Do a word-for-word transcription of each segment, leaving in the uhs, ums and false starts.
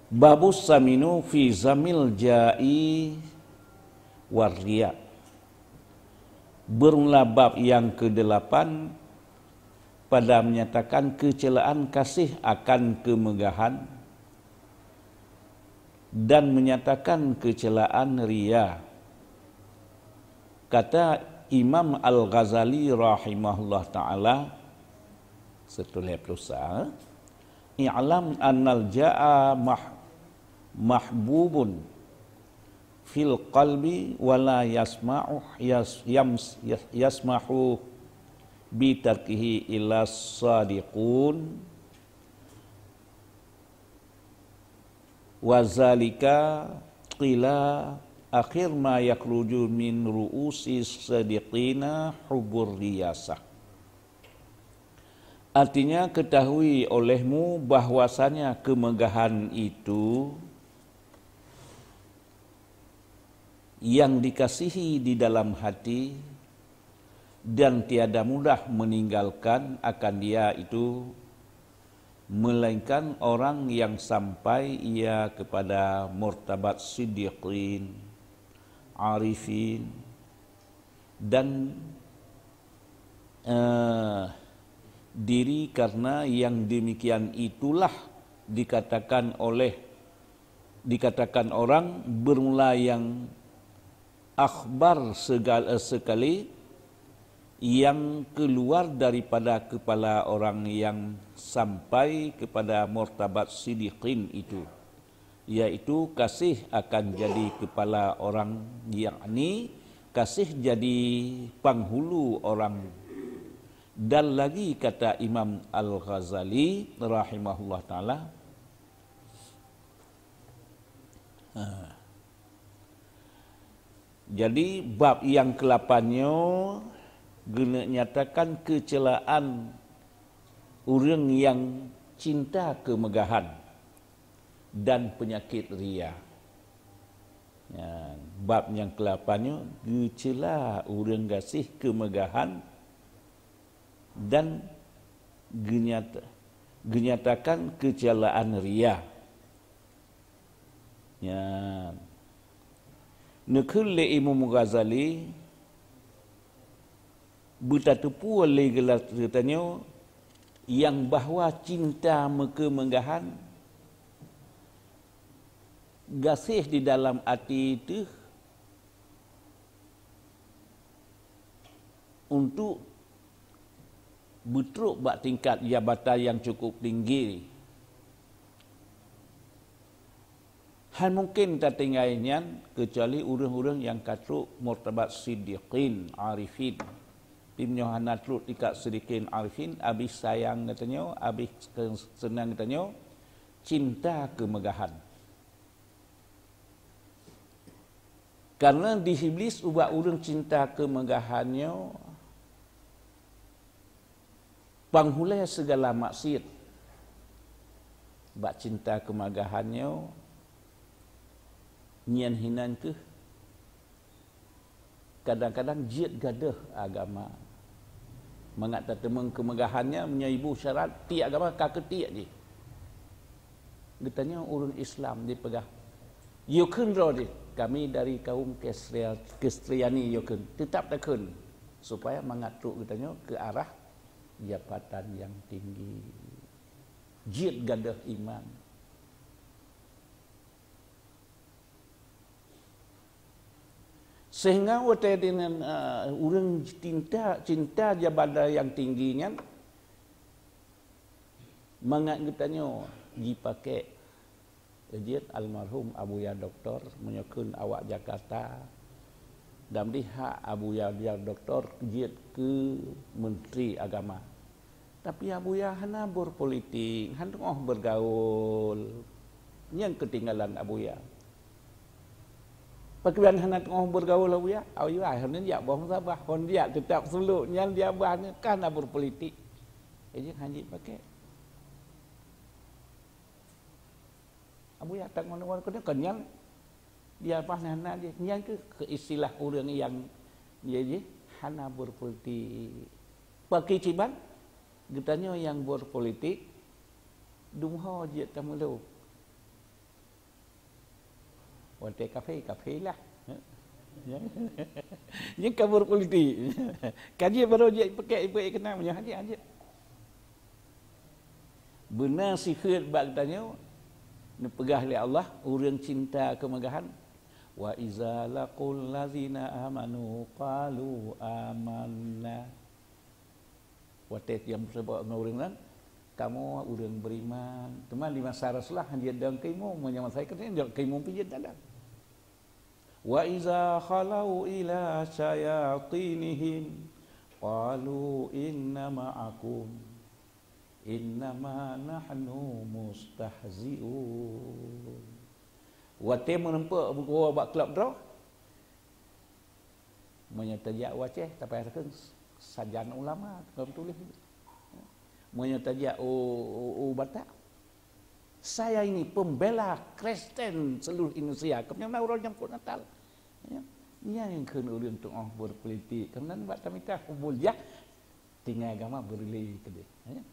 Babus saminu fi zamil ja'i war riya. Bermula bab yang kedelapan pada menyatakan kecelaan kasih akan kemegahan dan menyatakan kecelaan ria. Kata Imam Al-Ghazali rahimahullah taala, seutuléh ploh sa, "I'lam annal ja'a mah-, mahbubun fil qalbi wa la yasma'u yas-, yams-, yas-, yasmahu bi tarkihi illa sadiqun." Wa zalika qila akhir ma yakhruju min ru'usi sadiqina hubur riyasah. Artinya, ketahui olehmu bahwasanya kemegahan itu yang dikasihi di dalam hati dan tiada mudah meninggalkan akan dia itu, melainkan orang yang sampai ia kepada martabat siddiqin, arifin, dan, eh, diri, karena yang demikian itulah dikatakan oleh, dikatakan orang bermula yang akhbar segal-, sekali yang keluar daripada kepala orang yang sampai kepada martabat sidiqin itu, yaitu kasih akan jadi kepala orang, yakni kasih jadi penghulu orang. Dan lagi kata Imam Al-Ghazali rahimahullah taala, ha. Jadi, bab nyang keulapan nyoe geuneuk nyatakan keuceulaan ureuëng nyang cinta keumeugahan dan peunyakét ria. Nyan, bab nyang keulapan nyoe geuceula ureuëng gaséh keumeugahan dan geunyata-, geunyatakan keuceulaan ria. Nyan. Neukheun lé Imam Ghazali, beutateupeue lé geutanyoe nyang bahwa cinta meukeumeugahan gaséh di dalam até teuh untuk beutrok bak tingkat jabatan nyang cukup tinggi. Hana mungken tatinggai nyan keucuali ureuëng-ureuëng nyang ka trok martabat siddiqin, arifin. Tapi meunyoe hana trok tingkat siddiqin, arifin, abéh sayang geutanyoe, abéh seunang geutanyoe, cinta keumeugahan. Karena di Iblis ubak ureuëng cinta keumeugahan nyoe panghulée sigala maksiat. Bak cinta keumeugahan nyoe nyan hinan kheueh kadang-kadang jeuet gadôh agama. Mangat tateumeung keumeugahan nyan, meunyoe ibu syarat tiek agama ka keutiek jih. Geutanyoe ureuëng Islam jipeugah, yue kheun droe jih, kami dari kaum Kestria-, Kestriani yue kheun, teutab takheun, supaya mangat trok geutanyoe keu arah jabatan nyang tinggi. Jeuet gadôh iman. Sehingga watée deungon, eh, ureuëng cinta, cinta jabatan nyang tinggi nyan, mangat geutanyoe jipakék, jeuet almarhum Abuya Doktor, meunyoe kheun awak Jakarta, dan dihak Abuya Doktor jeuet keu Menteri Agama. Tapi Abuya hana berpolitik, hana teungoh bergaul. Nyang keutinggalan Abuya. Pakriban hana teungoh bergaul Abuya, Abuya hana jak boh musabah, hon jak teutab suluk nyan di Abah nyan ka hana berpolitik. Jadi hana jipakék. Abuya tak ngono-ngono keunan, kon nyan di Abah nyan hana jih. Nyan keuh keu istilah ureuëng nyang, ya jih, hana berpolitik. Pakriban geutanyoe nyang berpolitik, dumho jeuet tameulôh. Watée kafé, kafé lah. Nyan ka berpolitik. Ka jeuet baru jeuet peuke ibu kena meunyoe hana jeuet. Beuna sikheut bak geutanyoe neupeugah lé Allah, ureuëng cinta keumeugahan, "Wa iza laqul ladzina amanu qalu amanna." Watée tiang meusaboh ngon ureuëng nyan, "Kamoe ureuëng beriman." Teuma di masa Rasulullah hana jeuet dong keu imum, meunyoe masa ikot nyan jok keu imum pih jeuet dong. "Wa iza khalau ila syayatinihim qalu inna ma'akum innama nahnu mustahzi'un." Watée meurumpok beukeue bak klub droe, meunyoe tajak u Aceh, tapayah takheun sajan ulama, tukang tuléh. Meunyoe tajak u, u, u Batak, "Saya ini pembela Kristen seluruh Indonesia." Keumudian na uroe nyang keu Natal. Ya. Nyan nyang kheun ureuëng tuoh berpolitik. Keumudian bak tamita hubul jah, tinggai agama beureulee keudeh. Ya.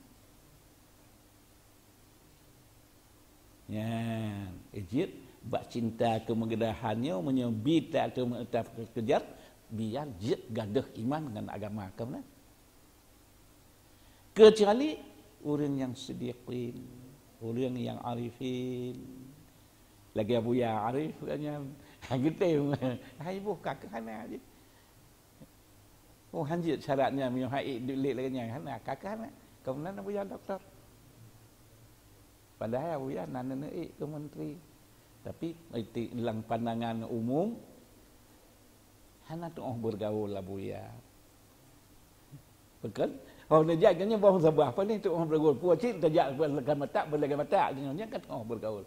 Nyan, jeuet bak cinta keumeugahan nyoe, meunyoe bi ta keu, ta keujot, biar jeuet gadôh iman ngon agama, ka meunan. Keucuali ureuëng nyang siddiqin, ureuëng nyang arifin. Lagée Abuya Arif nyan, geutem, hai boh ka keuh hana jih. Oh, hanjeuet syarat nyan meunyoe hai ék duek lé lagée nyan, hana, ka keuh hana. Ka meunan Abuya doktor. Padahai Abuya na neuék keu menteri. Tapi, eh, ti-, lam pandangan umum, hana tuoh bergaul Abuya. Betul? Oh, neujak nyan boh sabah, apa ni tuoh bergaul? Pucit tajak lagée Batak, berlagée Batak, nyan kan tuoh bergaul.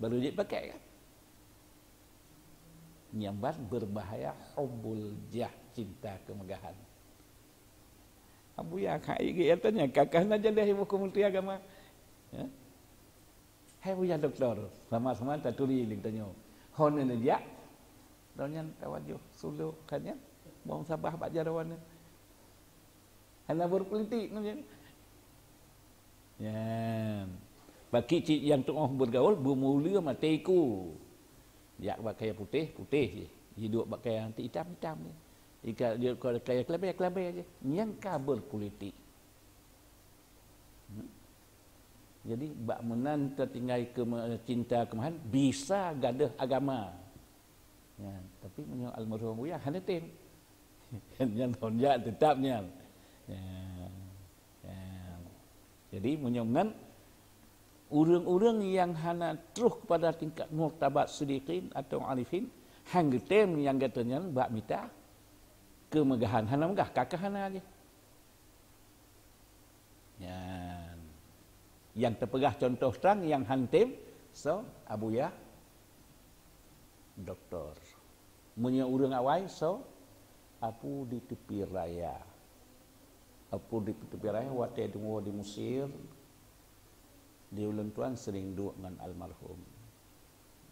Baru jeuet pakai kan? Nyang ban berbahaya hubbul jah, cinta kemegahan. Abuya ka igek tanya, ka keuh na jaleh ibu keu Menteri Agama. Ya? Hai Buya Doktor, sama-sama taturi lé tanyoe. Hon neujak, droeneuh nyan tawajoh sulok ka nyan, bong sabah bak jaroe nyan. Hana berpolitik nyan. Nyan. Baki cit nyang tuoh bergaul, beumulia maté iku. Jak bak kaya putéh, putéh jih. Jiduek bak kaya itam, itam jih. Ika jiduek bak kaya keulabée, keulabée jih. Nyan ka berpolitik. Hmm. Jadi, bak meunan tatinggai keume-, cinta keumahan, bisa gadôh agama. Nyan, tapi meunyoe almarhum Buya hana tem. Nyan hon jak teutap nyan. Nyan. Nyan. Jadi, meunyoe ngon ureuëng-ureuëng nyang hana troh kepada tingkat martabat siddiqin atau arifin, han geutem nyang gata nyan bak mita kemegahan, hana meugah, ka keuh hana jih. Nyan. Nyang teupeugah contoh trang nyang han tem, so, Abuya Doktor. Meunyoe ureuëng awai, so, Abu di Tepi Raya. Abu di Tepi Raya watée deungoe di Mesir, di ulôn tuan sering duek ngon almarhum.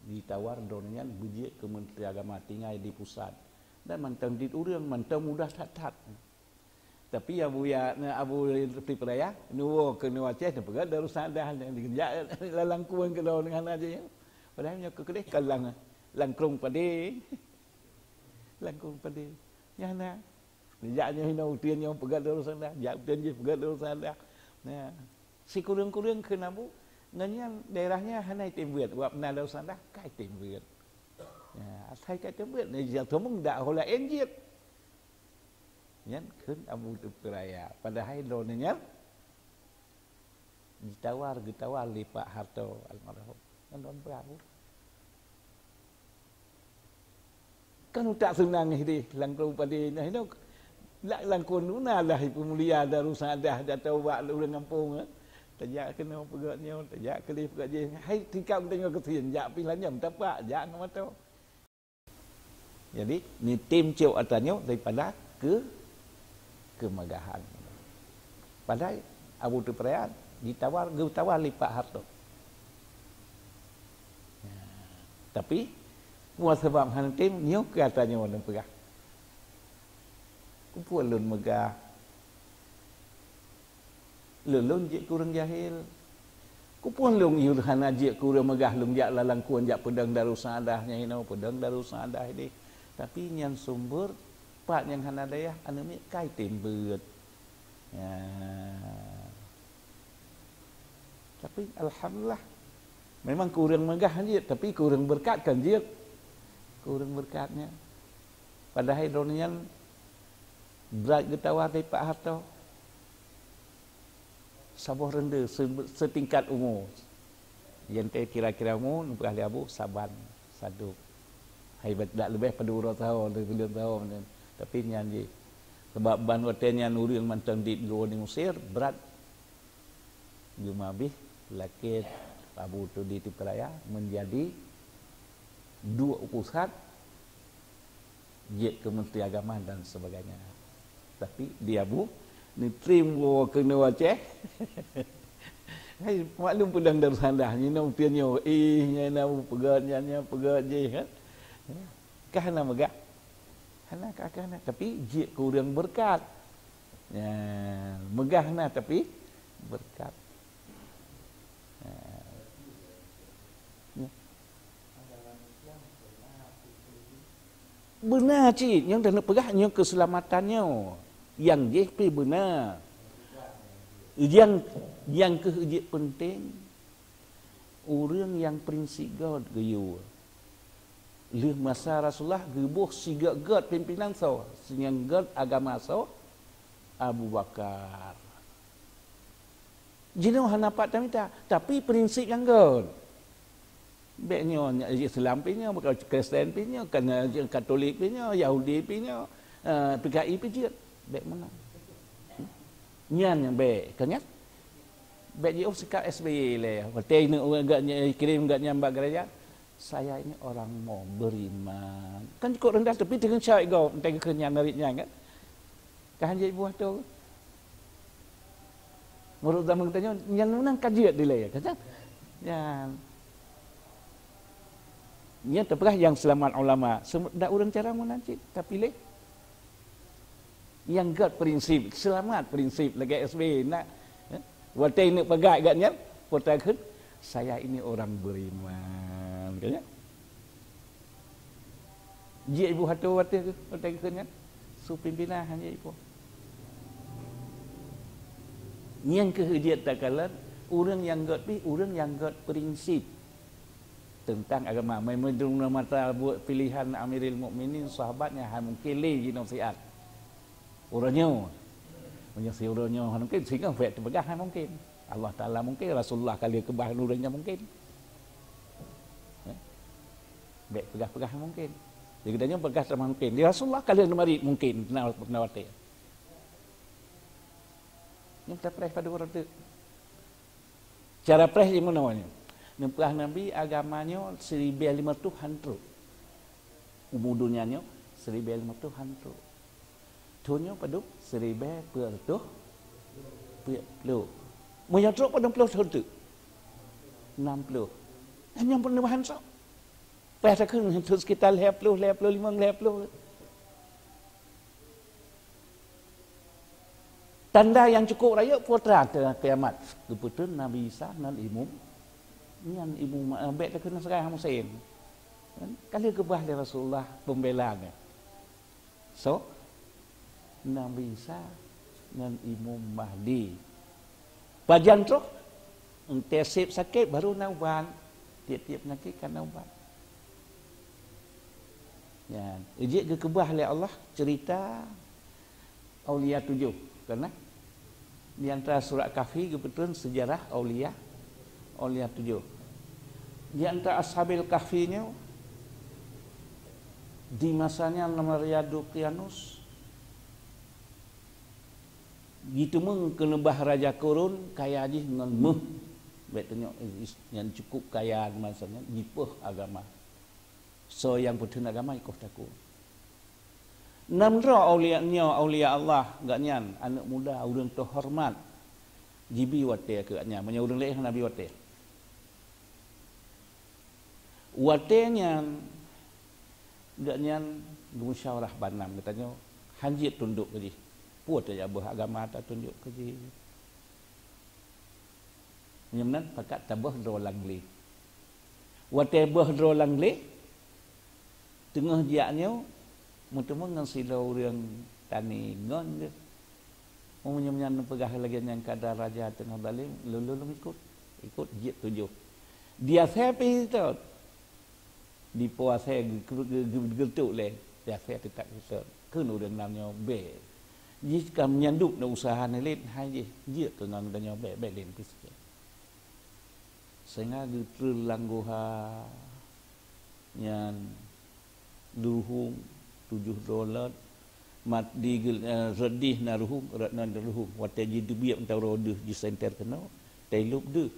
Ditawar droeneuh nyan beujeuet keu Menteri Agama tinggai di pusat. Dan mantong dit ureuëng, mantong mudah that-that. Tapi Abuya, Abu Tepi Raya, neuwoe keunoe Aceh, neupeugah Darussadah, jak lalangkuan keudroe ngon hana jih. Padahai nyoe keu keudeh ka lam, lam krueng padé. Lam krueng padé. Nyan na. Jak nyoe hinoe uteuen nyoe peugah Darussadah, jak uteuen jih peugah Darussadah. Nah, sikureueng-kureueng kheun Abu, ngon nyan daerah nyan hana item beuet, wab na Darussadah ka item beuet. Nah, asai ka item beuet, nah, jak teumong dak hola enjit. Nyan kheun Abu Tepi Raya. Padahai droeneuh nyan jitawar, geutawar lé Pak Harto almarhum. Ngon Tuan Perahu. Kan utak seunang hideh lam krueng padé nyan hinoe. Lak lam krueng na lah ipeumulia Darussadah atau bak ureuëng gampông, eh. Tajak keunoe peugah nyoe, tajak keudeh peugah jih. Hai tingkat geutanyoe keusian, jak pih lanyam tapak, jak ngon mata. Jadi, neutem cok atra nyoe daripada ke-, kemegahan. Padahai Abu Tepi Raya ditawar, geutawar lé Pak Harto. Ya. Tapi, peue sabab hana tem, nyoe keu atra nyoe neupeugah. Keupeue lôn meugah? Lôn, lôn jeuet keu ureuëng jahil. Kupun lôn yue hana jeuet keu ureuëng meugah, lôn jak lam langkuan jak peudong Darussaaddah nyan inoe, peudong Darussaaddah ideh. Tapi nyan sumber pat nyang hana dayah aneuk miet kai tem beuet. Ya. Tapi alhamdulillah. Memang keu ureuëng meugah jeuet, tapi keu ureuëng beureukat kan jeuet. Keu ureuëng beureukat nyan. Padahai droeneuh nyan brat geutawa dari Pak Harto. Saboh reunde se-, setingkat umu. Nyang teu kira-kira umu neupeugah lé Abu saban sadub. Hai dak leubeh padub uroe saho, lheueh buleuen saho meunan. Tapi nyan jih. Sabab ban watée nyan ureuëng mantong di gurée di Mesir, brat geumabih lakée Abu tu di Tipe Raya menjadi duek pusat jeuet keu Menteri Agama dan sebagainya. Tapi di Abu neutrim woe keunoe Aceh. Hai, maklum peudong Darussaaddah, nyoe pian nyoe, ih, nyan na peugah, nyan, nyan peugah jih, kan? Ka hana meugah. Hana ka, ka hana. Tapi jeuet keu ureuëng beureukat. Ya, meugah na, tapi beureukat. Ya. Ya. Beuna cit, nyang taneuk peugah nyoe keuseulamatan nyoe. Nyang jih pi beuna. Nyang, nyang keuh jeuet peunteng, ureuëng nyang prinsip gét geuyue. Lheueh masa Rasulullah geuboh sigét-gét pimpénan soe, sinyang gét agama soe, Abu Bakar. Jinoe hana pat tamita, tapi prinsip nyang gét. Bék nyoe, nyoe Islam pi nyoe, bukan Kristen pi nyoe, kan, eh, Katolik pi nyoe, Yahudi pi nyoe, eh, P K I pi jeuet. Bék meunan. Nyan nyang bék, ka nyan? Bék jiôh sikap S B Y lé. Watée inong ureuëng gét nyan, kirém gét nyan bak gereja, "Saya ini orang mau beriman." Kan cukup rendah, tapi teungoh syarat gob, entah keu nyan narit nyan kan. Ka han jeuet buah tu. Menurut zaman kita nyoe, nyang meunan ka jeuet dilée, kan? Nyan. Nyan teupeugah nyang seulamat ulama. Sem-, dak ureuëng cara meunan cit, tapiléh. Nyang gét prinsip, seulamat prinsip lagée S B Y nak, eh? Watée neuk peugah gét nyan, peugah kheun, "Saya ini orang beriman," kan? Jeuet iboh ateueh watée, watée kheun nyan, su pimpénan han jeuet iboh. Nyang keuh jeuet takalon, ureuëng nyang gét pih, ureuëng nyang gét prinsip teuntang agama. Meunyoe mata buet pilihan Amiril Mukminin, sahabat nyan han mungken lé jinaseuhat. Uroe nyoe, meunyoe si uroe nyoe han mungken, singoh bék teupeugah han mungken. Allah Taala mungken, Rasulullah ka lheueh keubah ureuëng nyan mungken. Eh? Bék peugah-peugah mungken. Di geutanyoe peugah sama mungken. Di Rasulullah ka lheueh neumarit mungken, na, na watée. Nyoe tapreh padub uroe teuk. Cara preh jih meunoe nyoe. Neupeugah Nabi agama nyoe siribée limong reutôh han trok. Umu donya nyoe siribée limong reutôh han trok. Thon nyoe padub? Siribée peuet reutôh peuet ploh. Meunyoe trok padub ploh thon teuk? Nam ploh. Nyan nyang peureuleueh han sok. Payah takheun thon sekitar lhée ploh, lhée ploh limong, lhée ploh. Tanda nyang cukup rayeuk peue teuma kiamat. Geupeutrön Nabi Isa nan imum, nyan imum, eh, bék takheun seugah musém. Kan? Ka lheueh keubah lé Rasulullah peumbela nyan. So, Nabi Isa ngon Imum Mahdi. Pajan troh, entée seb sakét baru na ubat. Tieb-tieb peunyakét ka na ubat. Nyan, jeuet geukeubah lé Allah cerita aulia tujoh, kan? Di antara surat Kahfi geupeutrön seujarah aulia, aulia tujoh. Di antara Ashabil Kahfi nyoe, di masa nyan nama Raja Dukyanus, jiteumeung keuneubah Raja Korun kaya jih ngon méuh. Bék tanyoe is-, is-, nyang cukup kaya di masa nyan, jipoh agama. Soe nyang peutheun agama, ikoh takue. Nam droe aulia nyoe, aulia Allah, gobnyan aneuëk muda, ureuëng teuhoreumat, jibi watée keu gobnyan, meunyoe ureuëng laén hana bi watée. Watée nyan, gobnyan geumusyawarah banam, geutanyoe han jeuet tundok keu jih. Peue tajak beuh agama tatunjok keu jih. Nyan meunan pakat taböh droe lam glé. Watée böh droe lam glé, teungoh jak nyoe, meuteumé ngon sidroe ureuëng tani ngon geuh. Meunyoe nyan neupeugah lagée nyan, "Kadang raja teungoh zalim, lôn-lôn lôn ikot." Ikot jeuet tujoh. Di asée pih seutôt. Di po asée geu-, geu-, geu-, geutuk lé, di asée teutab seutôt. Kheun ureuëng nam nyoe bèe. Jih ka meunyan duek na useuha neuh lé, hai jih, jeuet keu ngon geutanyoe bèe, bèe lé pih sikét. Sehingga geutreun lam guha nyan, ruhueng tujoh droe lôn, mat di geu-, eh, rot dih na ruhueng, rot nan ruhueng. Watée jiteubiet mantong droe deuh jisenter keunoe, teulôb deuh.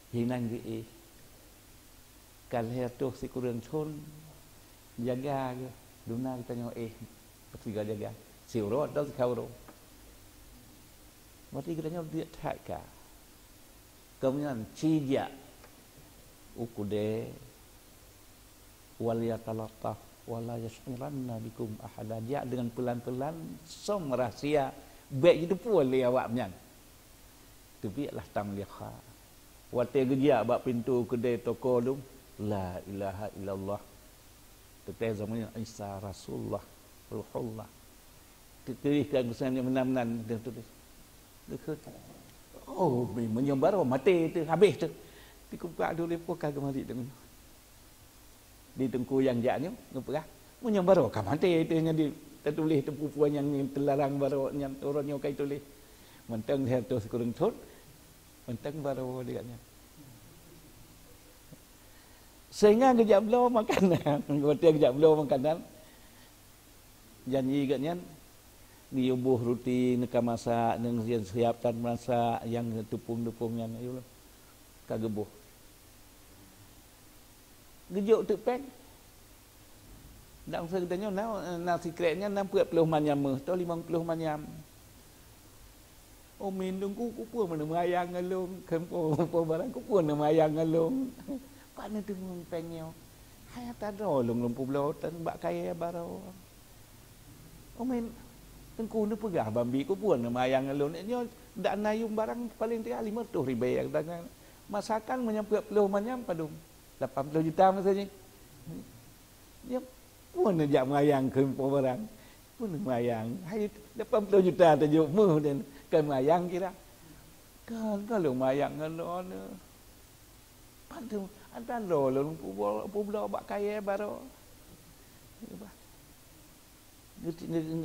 Hinan geuéh. Ka lhée reutôh sikureueng thon, jaga geuh, dum na geutanyoe éh, peutiga jaga. Siuroe atau sikha uroe. Berarti geutanyoe duek that ka. Keumudian, ci jak u keudè, "Wal yatalattaf, wa la yasy'iranna bikum ahada." Jak deungon peulan-peulan, som rahsia, bék jiteupeue lé awak nyan. Teubiet lah tam lé kha. Watée geujak bak pintoe keudè toko dum, "La ilaha illallah." Teuntée zaman nyan Isa Rasulullah, Ruhullah. Teutuléh ka geuseun meunan-meunan teutuléh. Geukheun, "Oh, meunyoe barô maté teuh, habéh teuh." Dikeupak dulu po ka geumari deungon. Di teungku nyang jak nyoe geupeugah, "Meunyoe barô ka maté teuh nyan di tatuléh teupeue-peue nyang teularang barô nyan, uroe nyoe ka ituléh." Mantong lhèe reutôh sikureueng thon, mantong barô di gobnyan. Sehingga geujak bloe makanan, watèe geujak bloe makanan, janji gobnyan, geuyue boh ruti, neuka masak, neusiap-siap that masak, nyang teupông-teupông nyan, ka geuboh. Geujok teuk péng. Dak usah geutanyoe na, na sikrek nyan na peuet ploh manyam méuh, atau limong ploh manyam. "Oh, Min, Teungku, keupeue meuneumayang ngon lôn? Kheun po, po barang, keupeue neumayang ngon lôn? Pat neuteumeung péng nyoe? Hai ata droe lôn, lôn peubloe teuh bak kayèe barô." "Oh, Min, Teungku, neupeugah ban bi, keupeue neumayang ngon lôn? Nyoe dak na yuem barang paléng tinggai limong reutôh ribèe, masakan meunyoe peuet ploh manyam padum? Lapan ploh juta masa jih." Nyoe peue neujak mayang kheun po barang? Peue neumayang? Hai lapan ploh juta tajok méuh dan kon mayang kira. Kon, kon lôn mayang ngon droeneuh. Pat teuh, ata droe lôn peubloe, peubloe bak kayèe barô.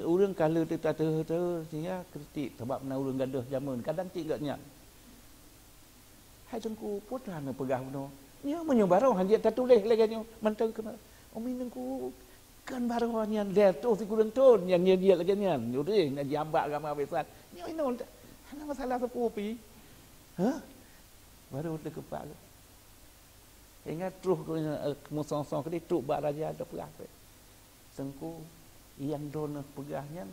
Ureueng ka lheueh teutateuh-teuh sehingga kritik sabab na ureueng gadôh jameun, kadang cit gobnyan. "Hai Teungku, peue teuma neupeugah bunoe? Nyoe meunyoe barô hana jeuet tatuléh lagèe nyoe, mantong keunoe." "Oh, Min, Teungku, kon barô nyan, lhèe reutôh sikureueng thon nyan, nyan jeuet lagèe nyan. Nyoe deh, na jiambak agama biasa. Nyoe inoe, hana masalah sapeue pih." Hah? Barô teukeupak. Ingat troh, eh, meusong-song keudeh trok bak raja teupeugah, "Teungku, nyang droeneuh peugah nyan,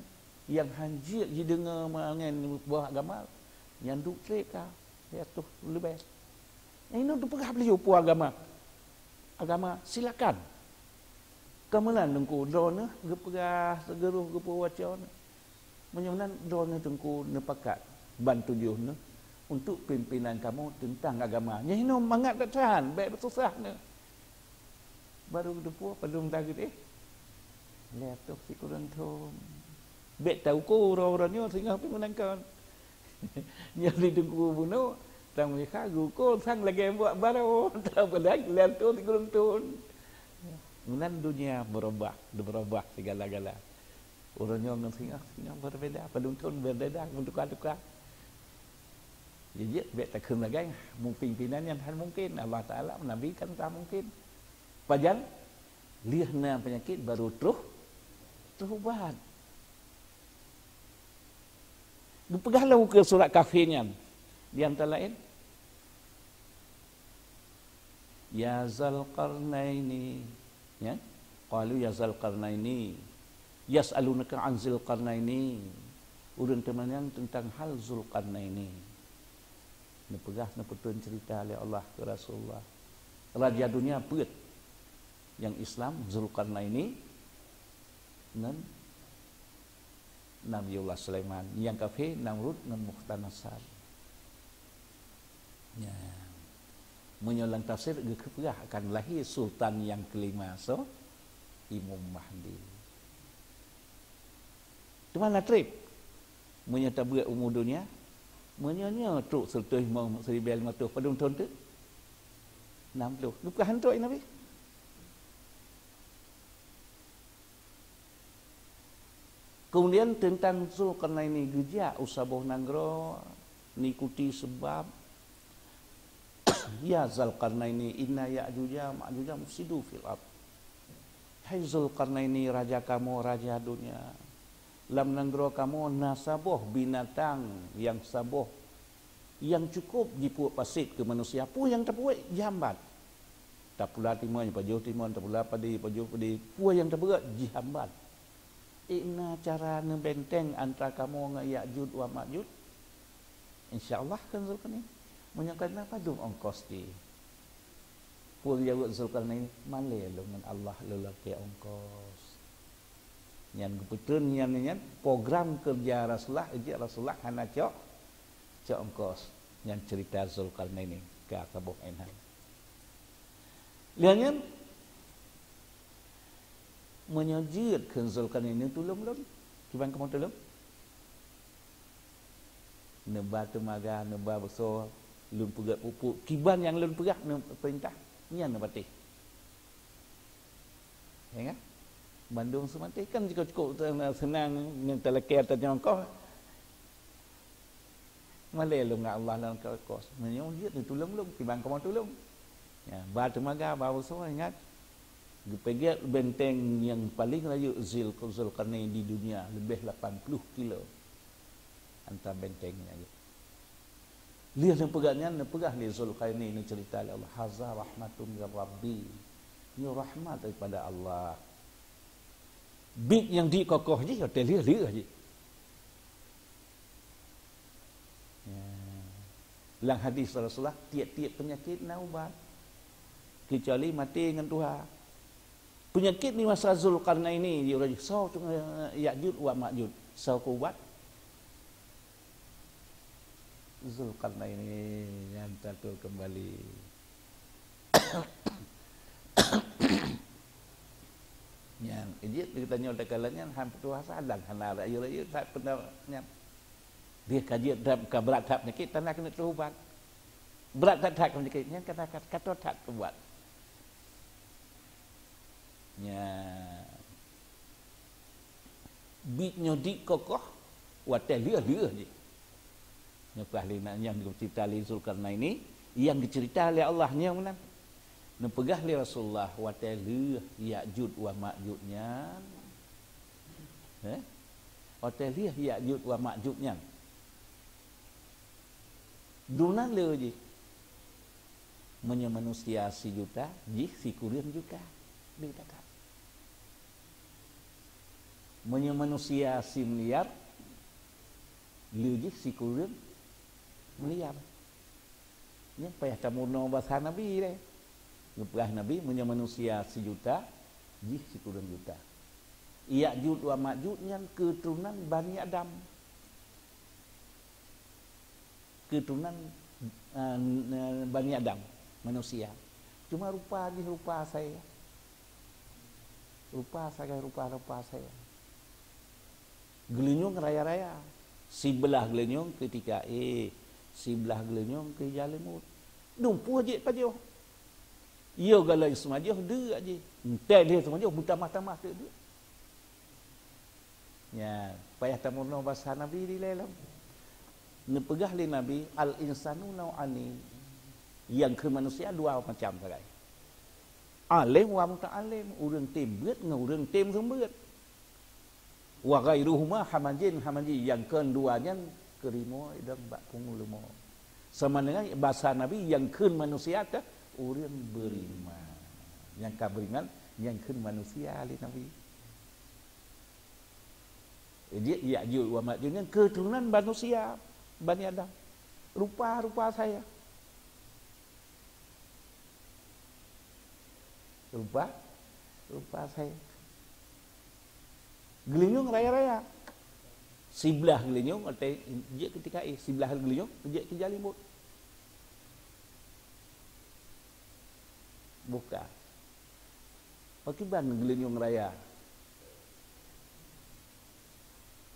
nyang hana jeuet jideungoe meungon buet agama, nyan duek trép ka, lhèe reutôh leubeh. Nyang inoe teupeugah beliau peue agama. Agama, silakan." "Ka meunan, Teungku, droeneuh geupeugah sigeurôh geupeuwacon. Meunyoe meunan, droeneuh, Teungku, neupakat ban tujoh neuh untuk pimpinan kamoe teuntang agama. Nyoe inoe mangat that that, bèk beususah neuh." Barô geuteupeue padum tageut, eh, lhèe reutôh sikureueng thon. Bèk tauko uroe-uroe nyoe singoh pih meunan kon. Nyoe di Teungku bunoe, sang meuliha geuko sang lagèe buet barô, padahai lhèe reutôh sikureueng thon. Meunan dunia berubah, berubah segala-gala. Uroe nyoe ngon singoh, singoh berbeda, padum thon berbeda, meutuka-tuka. Jijeuet bèk takheun lagèe, mungkin pinan nyan hana mungkin, Allah Taala, Nabi kan ka mungkin. Pajan lheueh na peunyakét barô troh, troh ubat. Geupeugah lom keu surat Kahfi nyan, di antara laén, "Ya Zal Qarnaini," ya. "Qalu ya Zal Qarnaini, yas'alunaka an Zil Qarnaini." Ureueng teumanyong teuntang hal Zulqarnaini. Neupeugah, neupeutrön ceurita lé Allah keu Rasulullah. Raja dunia peuet. Nyang Islam Zulqarnaini ngon Nabiullah Sulaiman, nyang kafé Namrud ngon Bukhtanasar. Ya. Meunyoe lam tafsir geupeugah akan lahé sultan nyang keulima, soe? Imam Mahdi. Teuma na treb. Meunyoe tabeuet umu donya, meunyoe nyoe trok siribèe limong, siribèe limong reutôh, padum thôn teuk? Nam ploh. Geupeugah hantom Nabi. Kemudian teuntang Zulkarnaini geujak u saboh nanggroe, neuikuti seubab, "Ya Zulkarnaini, inna Ya'juja wa Ma'juja mufsidu fil ard." Hai Zulkarnaini, raja kamoe, raja donya, lam nanggroe kamoe na saboh binatang nyang saboh nyang cukôp jipeubuet paséh keu manusia. Peue nyang tapeubuet? Jihambat. Tapula timon, pajoh timon, tapula padé, pajoh padé. Peue nyang tapeubuet? Jihambat. Ék na cara neubenteng antara kamoe ngon Ya'juj wa Ma'juj? Insya Allah, kheun Zulkarnain. Meunyoe ka na, padum ongkos jih? Peue geujaweueb Zulkarnain? Malée lôn ngon Allah, lôn lakée ongkos. Nyan geupeutreun nyan, nyan program keureuja Rasulullah, jeuet Rasulullah hana cok, cok ongkos. Nyan ceurita Zulkarnaini ka saboh énhan. Lheueh nyan, meunyoe jeuet kheun Zulkarnaini, "Tulông lôn, kiban kamoe tulông?" Neuba teumaga, neuba beusoe, lôn peugét pupuk, kiban nyang lôn peugah neupeurintah, nyan neupatéh. Ya kan? Bandum seumatéh kan jika cukup seunang nyang talakée ateueh nyang koh. Malée lôn ngon Allah lam kos. Meunyoe jeuet neutulông lôn, kiban kamoe tulông. Ya, ba teumaga, ba beusoe, ingat. Geupeugét benteng nyang paleng rayeuk Zul-, Zulkarnain di dunia, leubeh lapan ploh kilo. Antara benteng nyan. Lheueh neupeugah nyan, neupeugah lé Zulkarnain, neuceurita lé Allah, "Haza rahmatun mir Rabbi." Nyoe rahmat daripada Allah. Biet nyang di kokoh jih, watée lheueh-lheueh jih. Ya. Lam hadis Rasulullah, tiep-tiep peunyakét na ubat. Keucuali maté ngon tuha. Peunyakét di masa Zulkarnaini, di ureuëng soe tu, eh, Ya'juj wa Ma'juj. Soe keu ubat? Zulkarnaini nyan tatul kembali. Nyan, jeuet geutanyoe takalon nyan, han peutuha sadan, hana rayeuk-rayeuk that peuna nyan. Dia ka jeuet that, ka brat that peunyakét, tanda keuneuk teuh ubat. Brat that, that peunyakét, nyan ka, ka, ka that ubat. Nya. Biet nyoe di kokoh, watée lheueh-lheueh jih. Neupeugah lé na-, nyang geuceurita lé Zulkarnaini, nyang geuceurita lé Allah nyoe meunan. Neupeugah lé Rasulullah, watée lheueh Ya'juj wa Ma'juj nyan. Eh? Watée lheueh Ya'juj wa Ma'juj nyan. Dum nan le jih. Meunyoe manusia sijuta, jih sikureueng juta. Beda that. Meunyoe manusia similiar, le jih sikureueng miliar. Nyan payah tameurunoe basa Nabi deh. Geupeugah Nabi, meunyoe manusia sijuta, jih sikureueng juta. Ya'juj wa Ma'juj nyan keuturonan Bani Adam. Keuturonan, eh, Bani Adam, manusia. Cuma rupa jih rupa saya. Rupa sagai rupa-rupa saya. Geulinyueng raya-raya. Siblah geulinyueng keu tika éh, siblah geulinyueng keu ija leumôt. Dumpeue jeuet pajoh. Yo galai seumajoh deuk jih. Entée lheueh seumajoh beutamah-tamah teuk deuk. Nya, payah tameurunoe basa Nabi dilée lom. Neupeugah lé Nabi, "Al-insanu nau'ani." Nyang kheun manusia dua macam sagai. Além wa muta'allim, ureuëng tem beuet ngon ureuëng tem seumeubeuet. Wa ghairuhuma hamajin, hamajin, nyang kheun dua nyan keurimong idong bak punggong leumo. Sama dengan basa Nabi nyang kheun manusia teuh ureuëng beriman. Nyang ka beriman, nyang kheun manusia lé Nabi. Jadi, Ya'juj wa Ma'juj nyan keuturonan manusia, Bani Adam. Rupa-rupa saya. Rupa, rupa saya. Geulinyueng raya-raya. Siblah geulinyueng, watée jeuet keu tika éh, siblah geulinyueng, jeuet keu ija leumôt. Buka. Pakriban geulinyueng raya.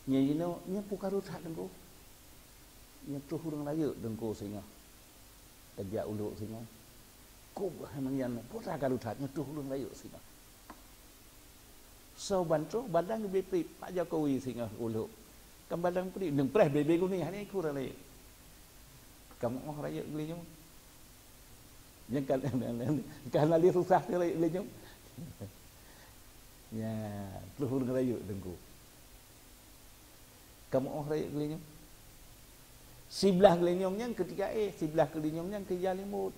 Nyan jinoe, nyan peue karu that Teungku. Nyan troh ureuëng rayeuk Teungku singoh. Tajak u Luek singoh. Kub hai manyan, peue karu that nyan troh ureuëng rayeuk singoh. Soe ban troh, balang geubri preh Pak Jokowi singoh u Luek. Kan balang preh, neupreh bebe guni, hana ikut rayeuk. Kamoe rayeuk geulinyueng. Nyang ka, ka hana lé susah teuh rayeuk geulinyueng. Nya, troh ureuëng rayeuk Teungku. Kamoe rayeuk geulinyueng. Siblah geulinyueng nyan keu tika éh, siblah geulinyueng nyan keu ija limot.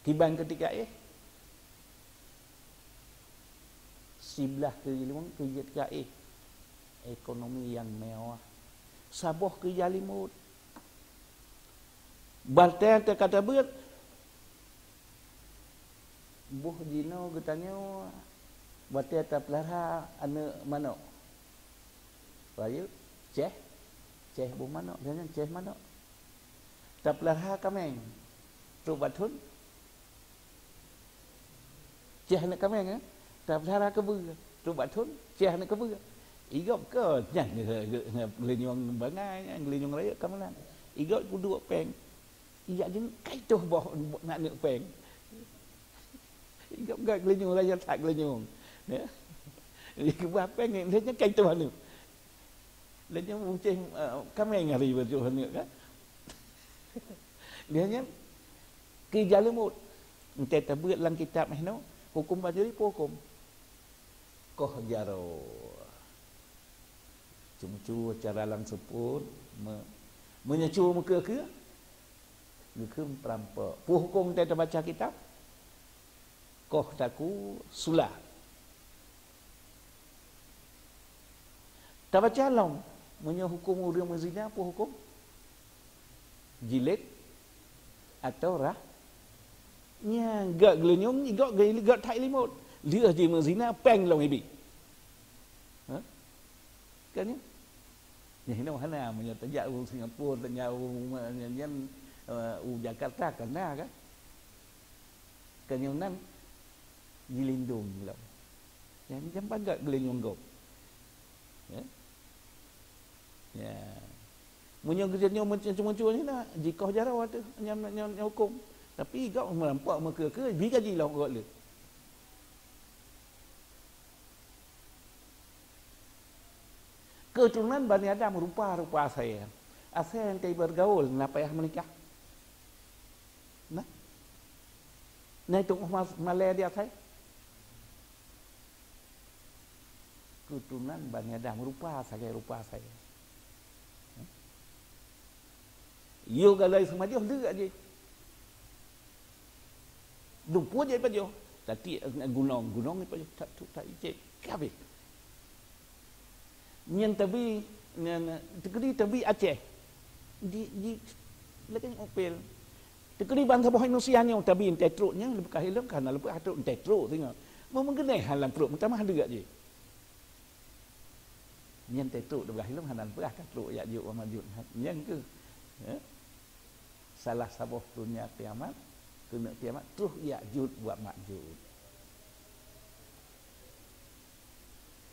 Kiban keu tika éh. Siblah keu ija limot keu tika éh. Ekonomi nyang mewah. Saboh keu ija limot. Batée teuka tabeuet, boh jinoe geutanyoe batée tapeulara aneuëk manok. Rayeuk, ceh, ceh boh manok, nyan ceh manok. Tapeulara kaméng, trok bak thon, ceh aneuëk kaméng, eh? Tapeulara keubeue, trok bak thon, ceh aneuëk keubeue. Igob keu nyan geulinyueng bangai, nyan geulinyueng rayeuk ka meunan. Igob peuduek péng. Ijak jeuet kai toh boh aneuëk péng. Igob geulinyueng rayeuk that geulinyueng. Ya. Keubah péng lé nyan kai toh aneuëk. Lé nyan uncéh, eh, kaméng hari bacut aneuëk kan. Lé nyan keu ija limot. Entée tabeuet lam kitab meuhnoe, huköm banjuri peue huköm? Koh jaroe. Cuma cu cara lam seupôt, me-, meunyoe cu meukeue-keue, geukheun peurampok. Peue huköm teuh tabaca kitab? Koh taku sula. Tabaca lom, meunyoe huköm ureuëng meuzina, peue huköm? Jilid atau rah-, nyan gak geulinyueng, gak geulinyueng, gak that limot. Lheueh jimeuzina, péng lom ibi. Ha? Kan nyan? Nyan hinoe hana, meunyoe tajak u Singapura, tajak u ma-, nyan, nyan, eh, u Jakarta, kan na kan? Kan nyan nan jilindong lom. Nyan, nyan pagat geulinyueng gob. Ya. Ya. Meunyoe geutanyoe meuncucue-cucue nyan na, jikoh jaroe teuh nyang, nyang, nyang huköm. Tapi gob meurampok meukeue-keue, bi gaji lom gob lé. Keuturonan Bani Adam rupa-rupa asai. Asai nyang ka bergaul na payah meunikah. Nah. Nah, itu mas-, malée di asai. Keuturonan Bani Adam rupa sagai rupa asai. Yôh galai seumajoh leuek jih. Dumpue jih pajoh. Tatiek gunong, gunong pajoh. Tak tu tak icek. Kabeh. Nyan tabi, nyan, teukeudi tabi Aceh. Di, di, lagée opel. Teukeudi bansa boh Indonesia nyoe tabi entée trok nyan, leubeh ka hilom ka na leubeh trok entée trok singoh. Meumeugeuneh hana lam pruet meutamah leuek jih. Nyan teutrok di blah lom hana peugah ka trok jak jok Muhammad Jun. Nyan keuh, eh, salah saboh donya kiamat, keuneuk kiamat troh jak jot buat makjud.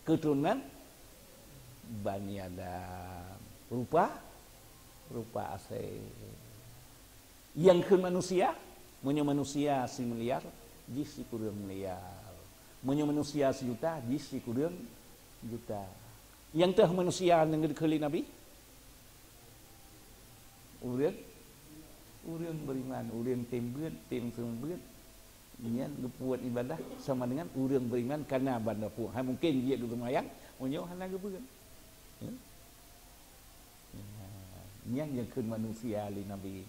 Keuturonan Bani Adam. Rupa, rupa asai. Nyang kheun manusia, meunyoe manusia similiar, jih sikureueng miliar. Meunyoe manusia sijuta, jih sikureueng juta. Nyang teuh manusia nyang geukheun lé Nabi? Ureueng, ureueng beriman, ureueng tem beuet, tem seumeubeuet. Nyan geupeubuet ibadah sama dengan ureueng beriman kana banda pueng. Hai mungken jeuet geuseumayang, meunyoe hana geubeuet. Ya. Nyan nyang kheun manusia lé Nabi.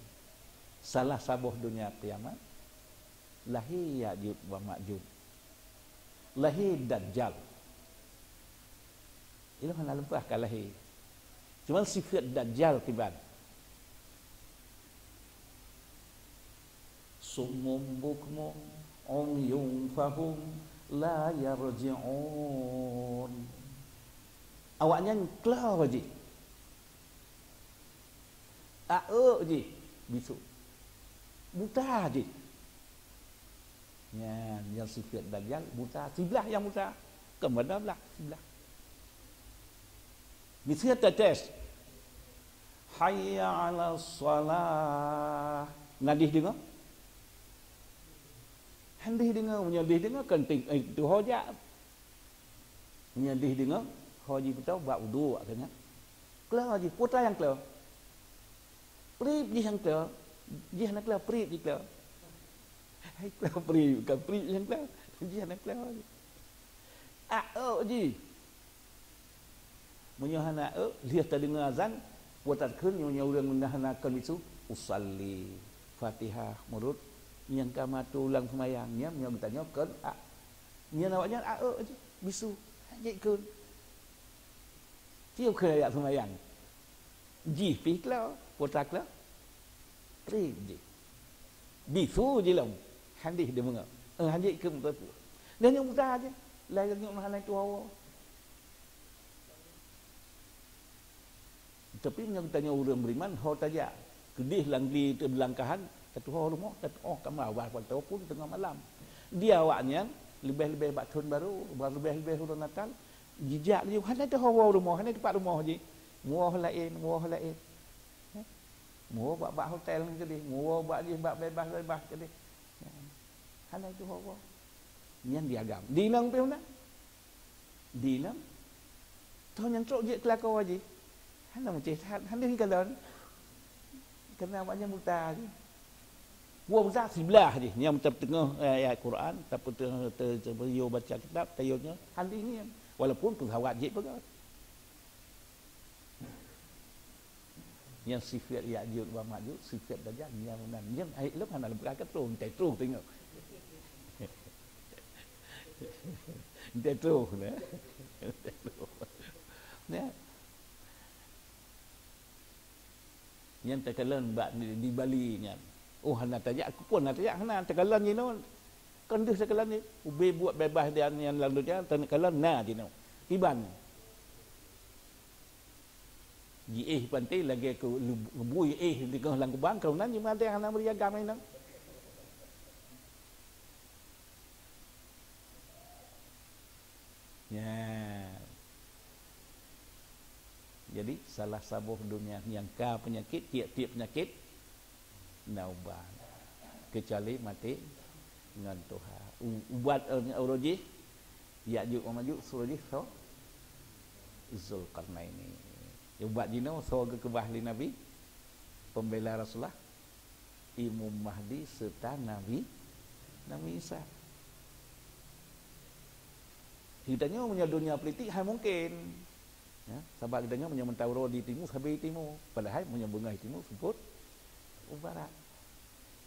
Salah saboh donya kiamat, lahé Ya'juj wa Ma'juj. Lahé Dajjal. Ilôn hana lumpah ka lahé. Cuman sifeuet Dajjal kiban. Summum bukmun umyun fahum la yarji'un. Awaknyan klo jih. Aeuk jih bisuk. Buta jih. Nyan, nyang sifeut dajal buta, siblah nyang buta. Kon banda blah, siblah. Miseue tetes, "Hayya 'alas shalah." Na dih deungoe? Han dih deungoe, meunyoe dih deungoe, kon ting-, eh, tuho jak. Meunyoe dih deungoe, ho jipeutoe bak uduk, akhirnya. Kleu jih, peue nyang kleu? Prieb jih nyang kleu. Jih hana kleu, prieb jih kleu. Hai kleu prieb, bukan prieb jih nyang kleu. Jih hana kleu. Ak euk jih. Meunyoe hana euk, lheueh tadeungoe azan, peue takheun, meunyoe ureueng hana kon bisu, usalli, Fatihah, murot, nyang ka meutulang seumayang, nyan meunyoe geutanyoe kon ak. Nyan awaknyan ak euk jih, bisu, jikheun. Tiep kheun jak seumayang. Jih pih kleu, peue takheun? Prieb jih. Bisu jih lom. Han dih deungoe. Eh, han jikheun peue-peue. Dan nyang muda jih. Laén nyoe hana tuha woe. Tapi meunyoe geutanyoe ureueng beriman, ho tajak. Keudeh lam gli teubeulangkahan, tatuho rumoh, tatuho kama, walaupun teungoh malam. Di awaknyan, leubeh-leubeh bak thon barô, leubeh-leubeh uroe Natal, jijak laju, hana teuho woe rumoh, hana teupat rumoh jih. Muwoe laén, muwoe laén. Muwoe bak, bak hotel keudeh, muwoe bak jih bak beubaih-beubaih keudeh. Hana teuho woe. Nyan di agam. Di inong pih meunan. Di inong. Toh nyang trok jeuet keu lakoe jih. Hana meucéh that, hana hikalon. Keureuna awaknyan buta jih. Buah buta siblah jih. Nyang teupeuteugoh, eh, ayat Quran, tapeuteungoh, te-, te-, tayue baca kitab, tayue nyoe, han dih ngieng. Walaupun peusawat jih peugah. Nyang sifeut Ya'juj wa Ma'juj, sifeut Dajjal, nyang nan, nyang ayat lom hana leumpah ka troh, entah troh teungoh. Entah troh, nah. Entah troh. Nah. Nyang takalon bak di, di Bali nyan. Oh, hana tajak, keupeue hana tajak, hana takalon jinoe. Kon deuh takalon jih, ubé buet beubaih dan nyang lam donya, takalon na jinoe. Kiban. Jiéh panté lagèe keu lub-, bui éh di teugoh lam kubang, keunan jih meudeh hana meuriagam inong. Nya. Jadi, salah saboh donya nyang ka peunyakét, tiep-tiep peunyakét na ubat. Keucuali maté ngon tuha. U-, ubat, eh, uroe jih, Ya'juj wa Ma'juj, uroe jih soe? Zulkarnaini. Ubat jinoe soe geukeubah lé Nabi? Pembela Rasulullah, Imam Mahdi serta Nabi, Nabi Isa. Geutanyoe meunyoe donya politik hai mungken. Ya, sabab geutanyoe meunyoe meuntang uroe di timu, sabe timu. Padahai meunyoe beungoh timu, seupôt u barat.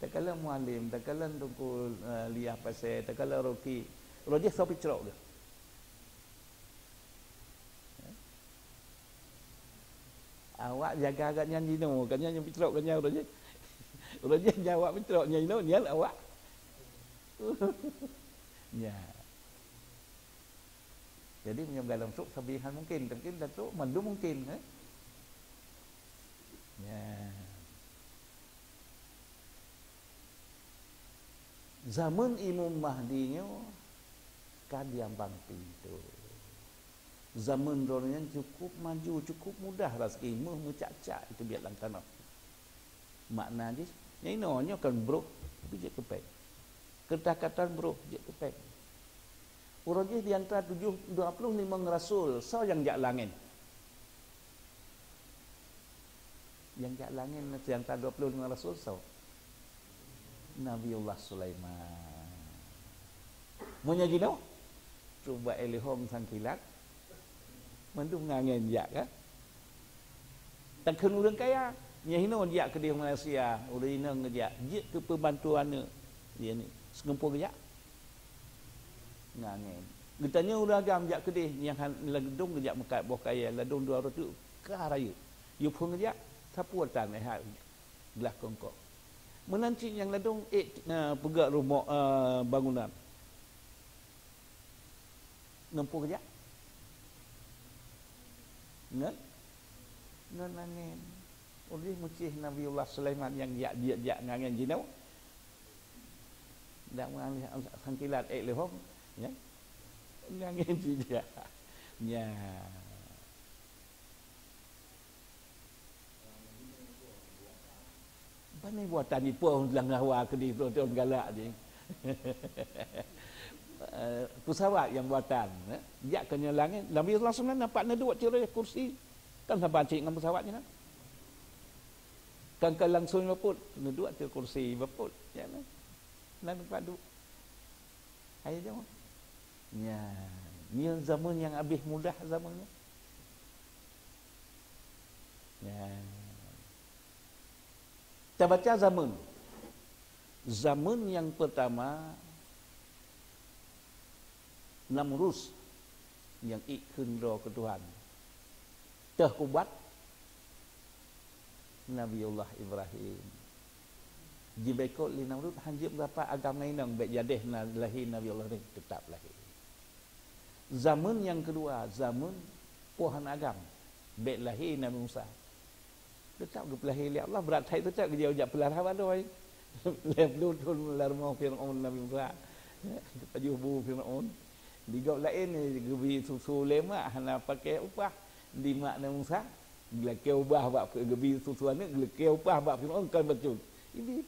Takalon Mualem, takalon Teungku, eh, Liah Pasé, takalon Roki. Uroe jih soe picrok geuh? Ya. Awak jaga gobnyan jinoe, gobnyan nyang picrok gobnyan uroe jih. Uroe jih nyan awak picrok nyan jinoe, nyan awak. Nya. Jadi, meunyoe galom trok sabe han mungken, tapi dah trok mandum mungken, eh? Nya. Zaman Imam Mahdi nyoe ka diambang pintoe. Zaman droeneuh nyan cukup maju, cukup mudah raseuki, méuh meucak-cak teubiet lam tanoh. Makna jih, nyang inoe nyoe kon broh, tapi jeuet keu péng. Keureutas katan broh, jeuet keu péng. Uroe jih di antara tujoh, dua ploh limong rasul, soe nyang jak langét? Nyang jak langét di antara dua ploh limong rasul soe? Nabiullah Sulaiman. Meunyoe jinoe, cuba ilham sang kilat, mandum ngon angén jak, kan? Takheun ureueng kaya, nyan hinoe jak keudeh Malaysia, ureueng inong geujak, jeuet keu peubantu aneuk. Dia ni, seunggeumpo geujak. Ngon angén. Geutanyoe ureueng agam jak keudeh, nyang han ladôm geujak meukat boh kayèe, ladôm dua reutôh, ka rayeuk. Yue phôn geujak, sapeue tan, eh, ha, glah kongkong. Meunan cit nyang ladôm, eh, na peugah rumoh, eh, bangunan. Ngon peue geujak? Ngon? Ngon angén. Uroe jih meucéh Nabiullah Sulaiman nyang jak, jak, jak ngon angén jinoe. Dak meunang sangkilat ék leuhom, ya. Nangis sijak. Ya. Pane buatan ipoh lam hawa keudeh, troh-troh galak jih. Eh, pesawat nyang buatan, eh. Jak keu nyoe langét, Nabi sallallahu alaihi wasallam nampak neuduek cit kursi. Kan saban cit ngon pesawat nyan. Kan ka langsung bapot, neuduek cit kursi bapot. Ya, nah. Nan padub. Hai jaweueb. Nya, nyoe zaman nyang habéh mudah zaman nyoe. Nya. Tabaca zaman. Zaman nyang pertama, Namrus nyang ék kheun droe keu Tuhan. Teuh ubat Nabiullah Ibrahim. Jiboikot lé Namrud, han jeuet beurapa agam ngon inong, bék jadeh na lahé Nabiullah nyoe, teutab lahé. Zaman nyang keudua, zaman poh hana agam, bék lahé Nabi Musa. Teutab geupeulahé lé Allah, brat that teutab geujak peulahé bak droe. Lhèe ploh thon lam rumoh Firaun Nabi Musa. Pajoh bu Firaun. Di gob laén geubri susu lé mak hana pakai upah. Di mak Nabi Musa, geulakée ubah bak, geubri susu aneuk, geulakée upah bak Firaun kon bacut. Ibi.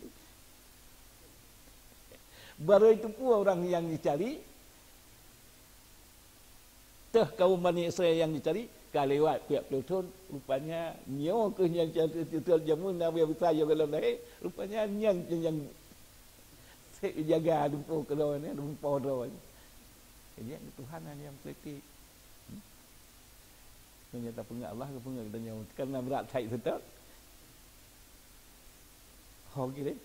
Barô itu peue ureuëng nyang jicari, teuh kaum Bani Israel nyang jicari, ka lewat peuet ploh thon, rupanya nyoe kheueh nyang tutoe jameun Nabi Musa yoh gohlom lahé, rupanya nyan nyang sép jaga lumpoe keudroe nyan, lumpoe droe nyan. Jadi Tuhan hana nyang kritik. Hmm? Meunyoe tapeungeut Allah, geupeungeut geutanyoe, karena brat that seutôt. Ho kirém.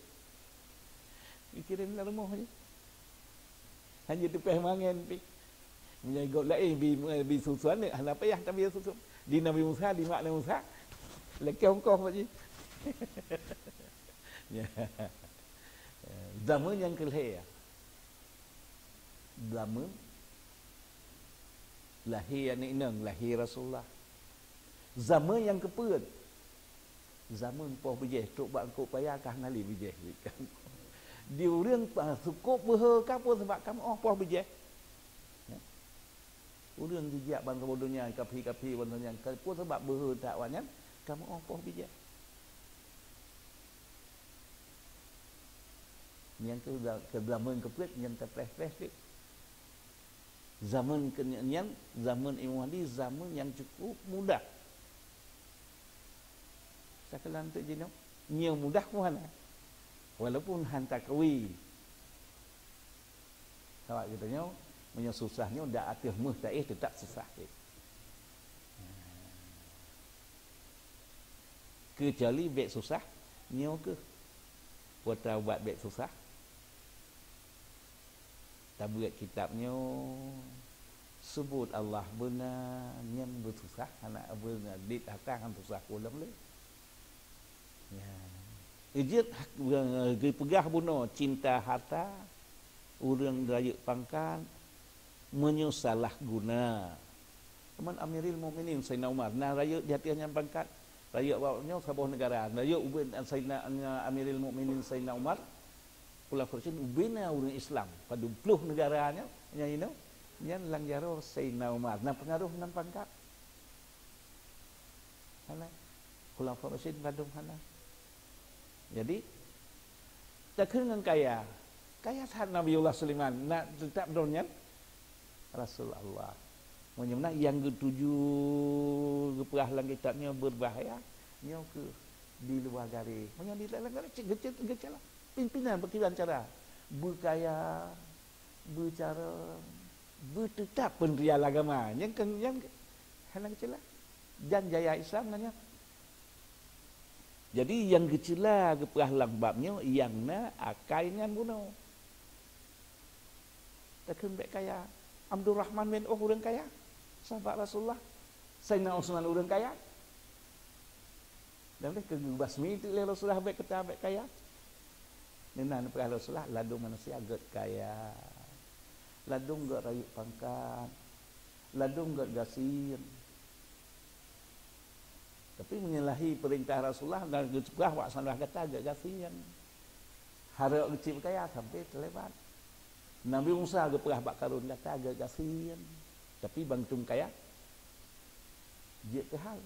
Kirém lam rumoh je. Hanya teupeh mangen pih. Meunyoe gob laén bi, bi susu aneuk, hana payah tabi susu. Di Nabi Musa, di mak Nabi Musa, lakée ongkoh bak jih. Ya. Zaman nyang keu lhèe. Zaman lahé aneuk inong, lahé Rasulullah. Zaman nyang keupeuet, zaman poh bijéh, trok bak eungkôt paya ka hana lé bijéh. Di ureuëng pa-, sukôt beuhe ka peue sabab ka meu'oh poh bijéh. Ya. Ureuëng jijak ban kamoe donya, kaphé-kaphé ban donya, ka peue sabab beuhe that awaknyan, ka meu'oh poh bijéh. Nyang keu za-, keu zaman keupeuet nyang teupreh-preh teuk. Zaman keu nyan, zaman Imam Mahdi, zaman nyang cukup mudah. Sakeula teuk jinoe, nyang mudah pun hana. Walaupun han takawi. Awak geutanyoe, meunyoe susah nyoe, dak ateueh méuh taéh, teutap susah. Keucuali bék susah, nyoe keuh. Peue ubat bék susah? Tabeuet kitab nyoe, seubut Allah beuna, nyan beususah, hana beuna, dit harta ngon susah peue lom lé. Ya. Jeuet hak, geupeugah bunoe cinta harta, ureuëng rayeuk pangkat, meunyoe salah guna. Teuma Amiril Mukminin Saidina Umar, na rayeuk di ateueh nyan pangkat, rayeuk awak nyoe saboh neugara, rayeuk ubena Saidina, Amiril Mukminin Saidina Umar, Khulafa Rasyidin ubena ureuëng Islam, padub ploh neugara nyan, nyan inoe, nyan lam jaroe Saidina Umar, na peungaroh ngon pangkat. Hana. Khulafa Rasyidin padub hana. Jadi, takheun ngon kaya. Kaya that Nabiullah Sulaiman, na teutap droe nyan Rasul Allah. Meunyoe meunan nyang geutuju geupeugah lam kitab nyoe beubahaya, nyoe keuh di luwa garéh. Meunyoe di dalam garéh, cit geucet-, geucela. Pimpinan beukiban cara. Beukaya, beucara, beuteutap peundirian agama. Nyang keu, nyang hana geucela. Dan jaya Islam nyan. Jadi, nyang geucela geupeugah lam bab nyoe, nyang na akai ngon bunoe. Takheun bék kaya. Abdurrahman bin Auf ureuëng kaya. Sahabat Rasulullah. Saidina Utsman ureuëng kaya. Dan lé keu geubasmi teuk lé Rasulullah bék keu ta bék kaya. Meunan peugah Rasulullah, ladôm manusia gét kaya. Ladôm gét rayeuk pangkat. Ladôm gét gasien. Tapi meunyoe lahé peurintah Rasulullah dan geupeugah bak salah gata gét gasien. Harok geucit kaya sampai teulebat. Nabi Musa geupeugah bak Karun, "Gata gét gasien, tapi banmandum kaya jeuet keu hai."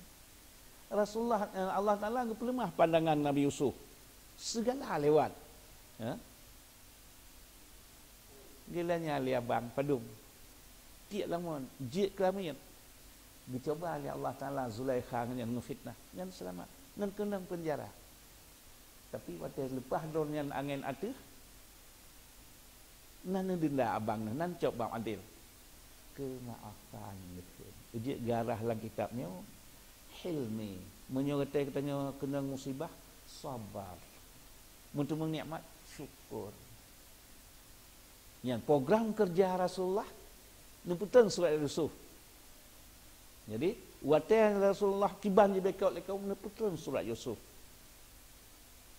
Rasulullah, eh, Allah Taala geupeuleumah pandangan Nabi Yusuf. Segala lewat. Ya. Geulanyan lé abang padum. Tiek lamon, jeuet keu lamiet. Geucuba lé Allah Taala Zulaikha ngon nyan, ngon fitnah. Nyan seulamat. Ngon keunong peunjara. Tapi watée leupah droe nyan angén ateueh, na neudeunda abang neuh, na neucok bak adil. Keumaafan geukheun. Jeuet geuarah lam kitab nyoe, hilmi. Meunyoe watée geutanyoe keunong musibah, sabar. Meuteumeung nikmat, syukur. Nyan program keureuja Rasulullah, neupeutrön surat Yusuf. Jadi, watée Rasulullah kiban jibekot lé kaum, neupeutrön surat Yusuf.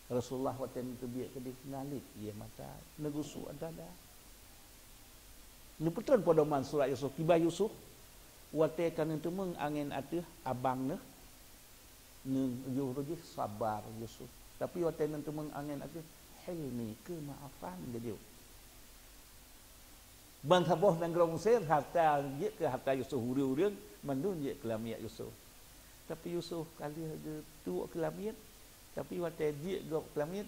Rasulullah watée neuteubiet keudeh, naliet ié mata, neugusok dada. Neupeutrön pedoman surat Yusuf, kiban Yusuf, watée ka neuteumeung angén ateueh abang neuh, Neu-, jih sabar Yusuf. Tapi watée neuteumeung angén ateueh, hilmi, keumaafan geujok. Ban saboh nanggroe Mesir, hareuta jeuet keu hareuta Yusuf, ureuëng-ureuëng, mandum jeuet keu lamiet Yusuf. Tapi Yusuf ka lheueh geutuwok keu lamiet, tapi watée jeuet gob keu lamiet,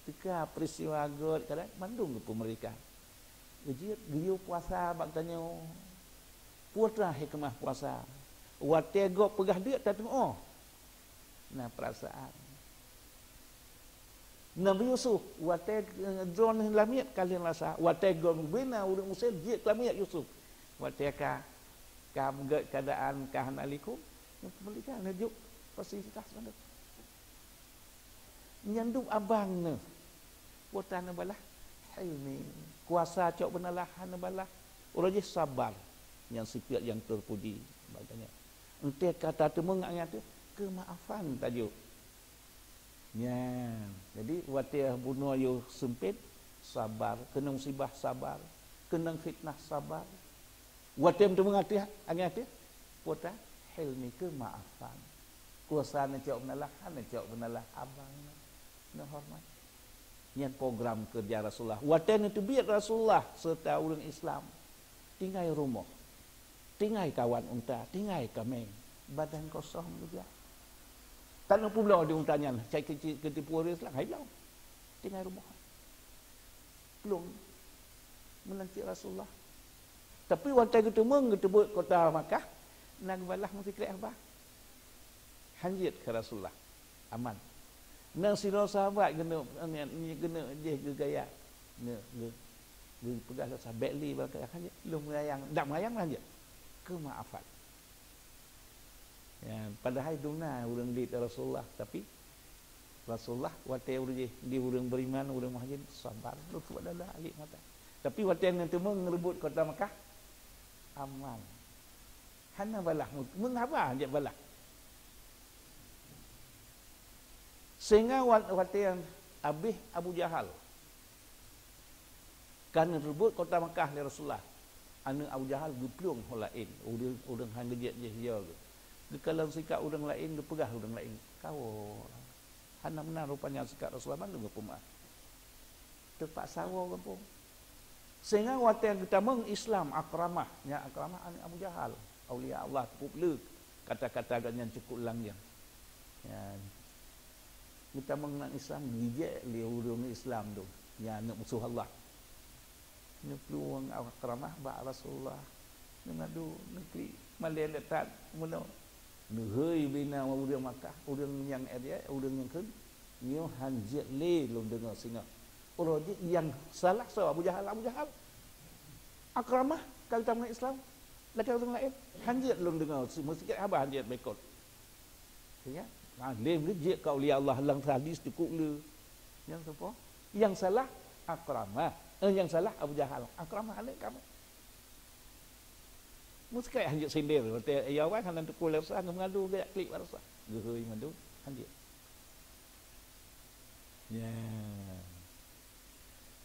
teuka peristiwa göt, kadang mandum geupeumeurika. Geujeuet geuyue puasa bak tanyoe. Peue teuma hikmah puasa? Watée gob peugah deuk tateumeuoh. Na peurasaan. Nabi Yusuf, watée, eh, droeneuh lamiet ka lheueh rasa, watée gob bina ureuëng Mesir jeuet keu lamiet Yusuf. Watée ka, ka meugét keuadaan ka hana likot, neupeumeulikan, neujok fasilitas mandum. Nyan dum abang neuh. Peue teuma neubalah? Hilmi. Kuasa cok beunalah hana neubalah. Uroe jih sabar. Nyan sifeuet nyang teupuji. Makanya, enteuk ka tateumeung nyan teuh, keumaafan tajok. Nyan. Jadi, watée bunoe yôh seumpét, sabar. Keunong musibah, sabar. Keunong fitnah, sabar. Watée meuteumé ateueh, angén ateueh, peue teuma? Hilmi, keumaafan. Kuasa neucok beunalah, hana neucok beunalah abang neuh, neuhoreumat. Nyan program keureuja Rasulullah. Watée neuteubiet Rasulullah seureuta ureuëng Islam, tinggai rumoh, tinggai kawan unta, tinggai kaméng, badan kosong juga. Tan neupeubloe di unta nyan, cai keu-, keu tipu ureuëng Islam, hai bloe. Tinggai rumoh. Plueng. Meunan cit Rasulullah. Tapi watée geuteumeung geuteubiet kota Makkah, na geubalah meusikrek haba. Hanjeuet keu Rasulullah. Aman. Na sidroe sahabat geuneuk, geuneuk jih geugaya. Geu-, geu-, geupeugah sahabat lé bak hanjeuet. Lôn meurayang, dak meurayang hanjeuet. Keumaafan. Ya, padahai dum na ureuëng lét Rasulullah, tapi Rasulullah watée ureuëng jih di ureuëng beriman, ureuëng muhajir, sabar, lukuk dada, alék mata. Tapi watée neuteumeung ngereubot kota Makkah, aman. Hana balah, meung haba jak balah. Sehingga wat-, watée nyang abéh Abu Jahal, ka neureubot kota Makkah lé Rasulullah, aneuëk Abu Jahal geuplueng ho laén, ureuëng, ureuëng han geujeuet jih yo geuh. Geukalon sikap ureuëng laén, geupeugah ureuëng laén, "Kawoe." Hana meunan rupanya sikap Rasulullah, mandum geupeumeu'ah. Teupaksa woe gampông. Sehingga watée geutamong Islam Akramah, nyan Akramah aneuëk Abu Jahal, aulia Allah, cukup le, kata-kata gobnyan cukup langgeng. Ya. Geutamong nan Islam, geujak lé ureuëng Islam tu, nyan aneuëk musoh Allah. Neuplueng Akramah bak Rasulullah. Neungadu, neuklik, malée le that, meunoe. Neuhôi bina ureuëng Makkah, ureuëng nyang area, ureuëng nyang kheun, "Nyoe hanjeuet lé lôn deungoe singoh." Uroe jih nyang salah soe? Abu Jahal, Abu Jahal. Akramah, ka geutamong Islam, lagée ureuëng laén. Hanjeuet lôn deungoe, meusikrek haba hanjeuet beukot. Ya, alim ni jeuet keu aulia Allah lam hadis cukup le. Nyang soe po? Nyang salah Akramah. Eh, nyang salah Abu Jahal. Akramah aneuëk kamoe. Meusikrek hanjeuet sender. Watée ya wan hana teupeue lé Rasulullah, meungadu geujak klik bak Rasulullah. Geuhôi mandum hanjeuet. Ya.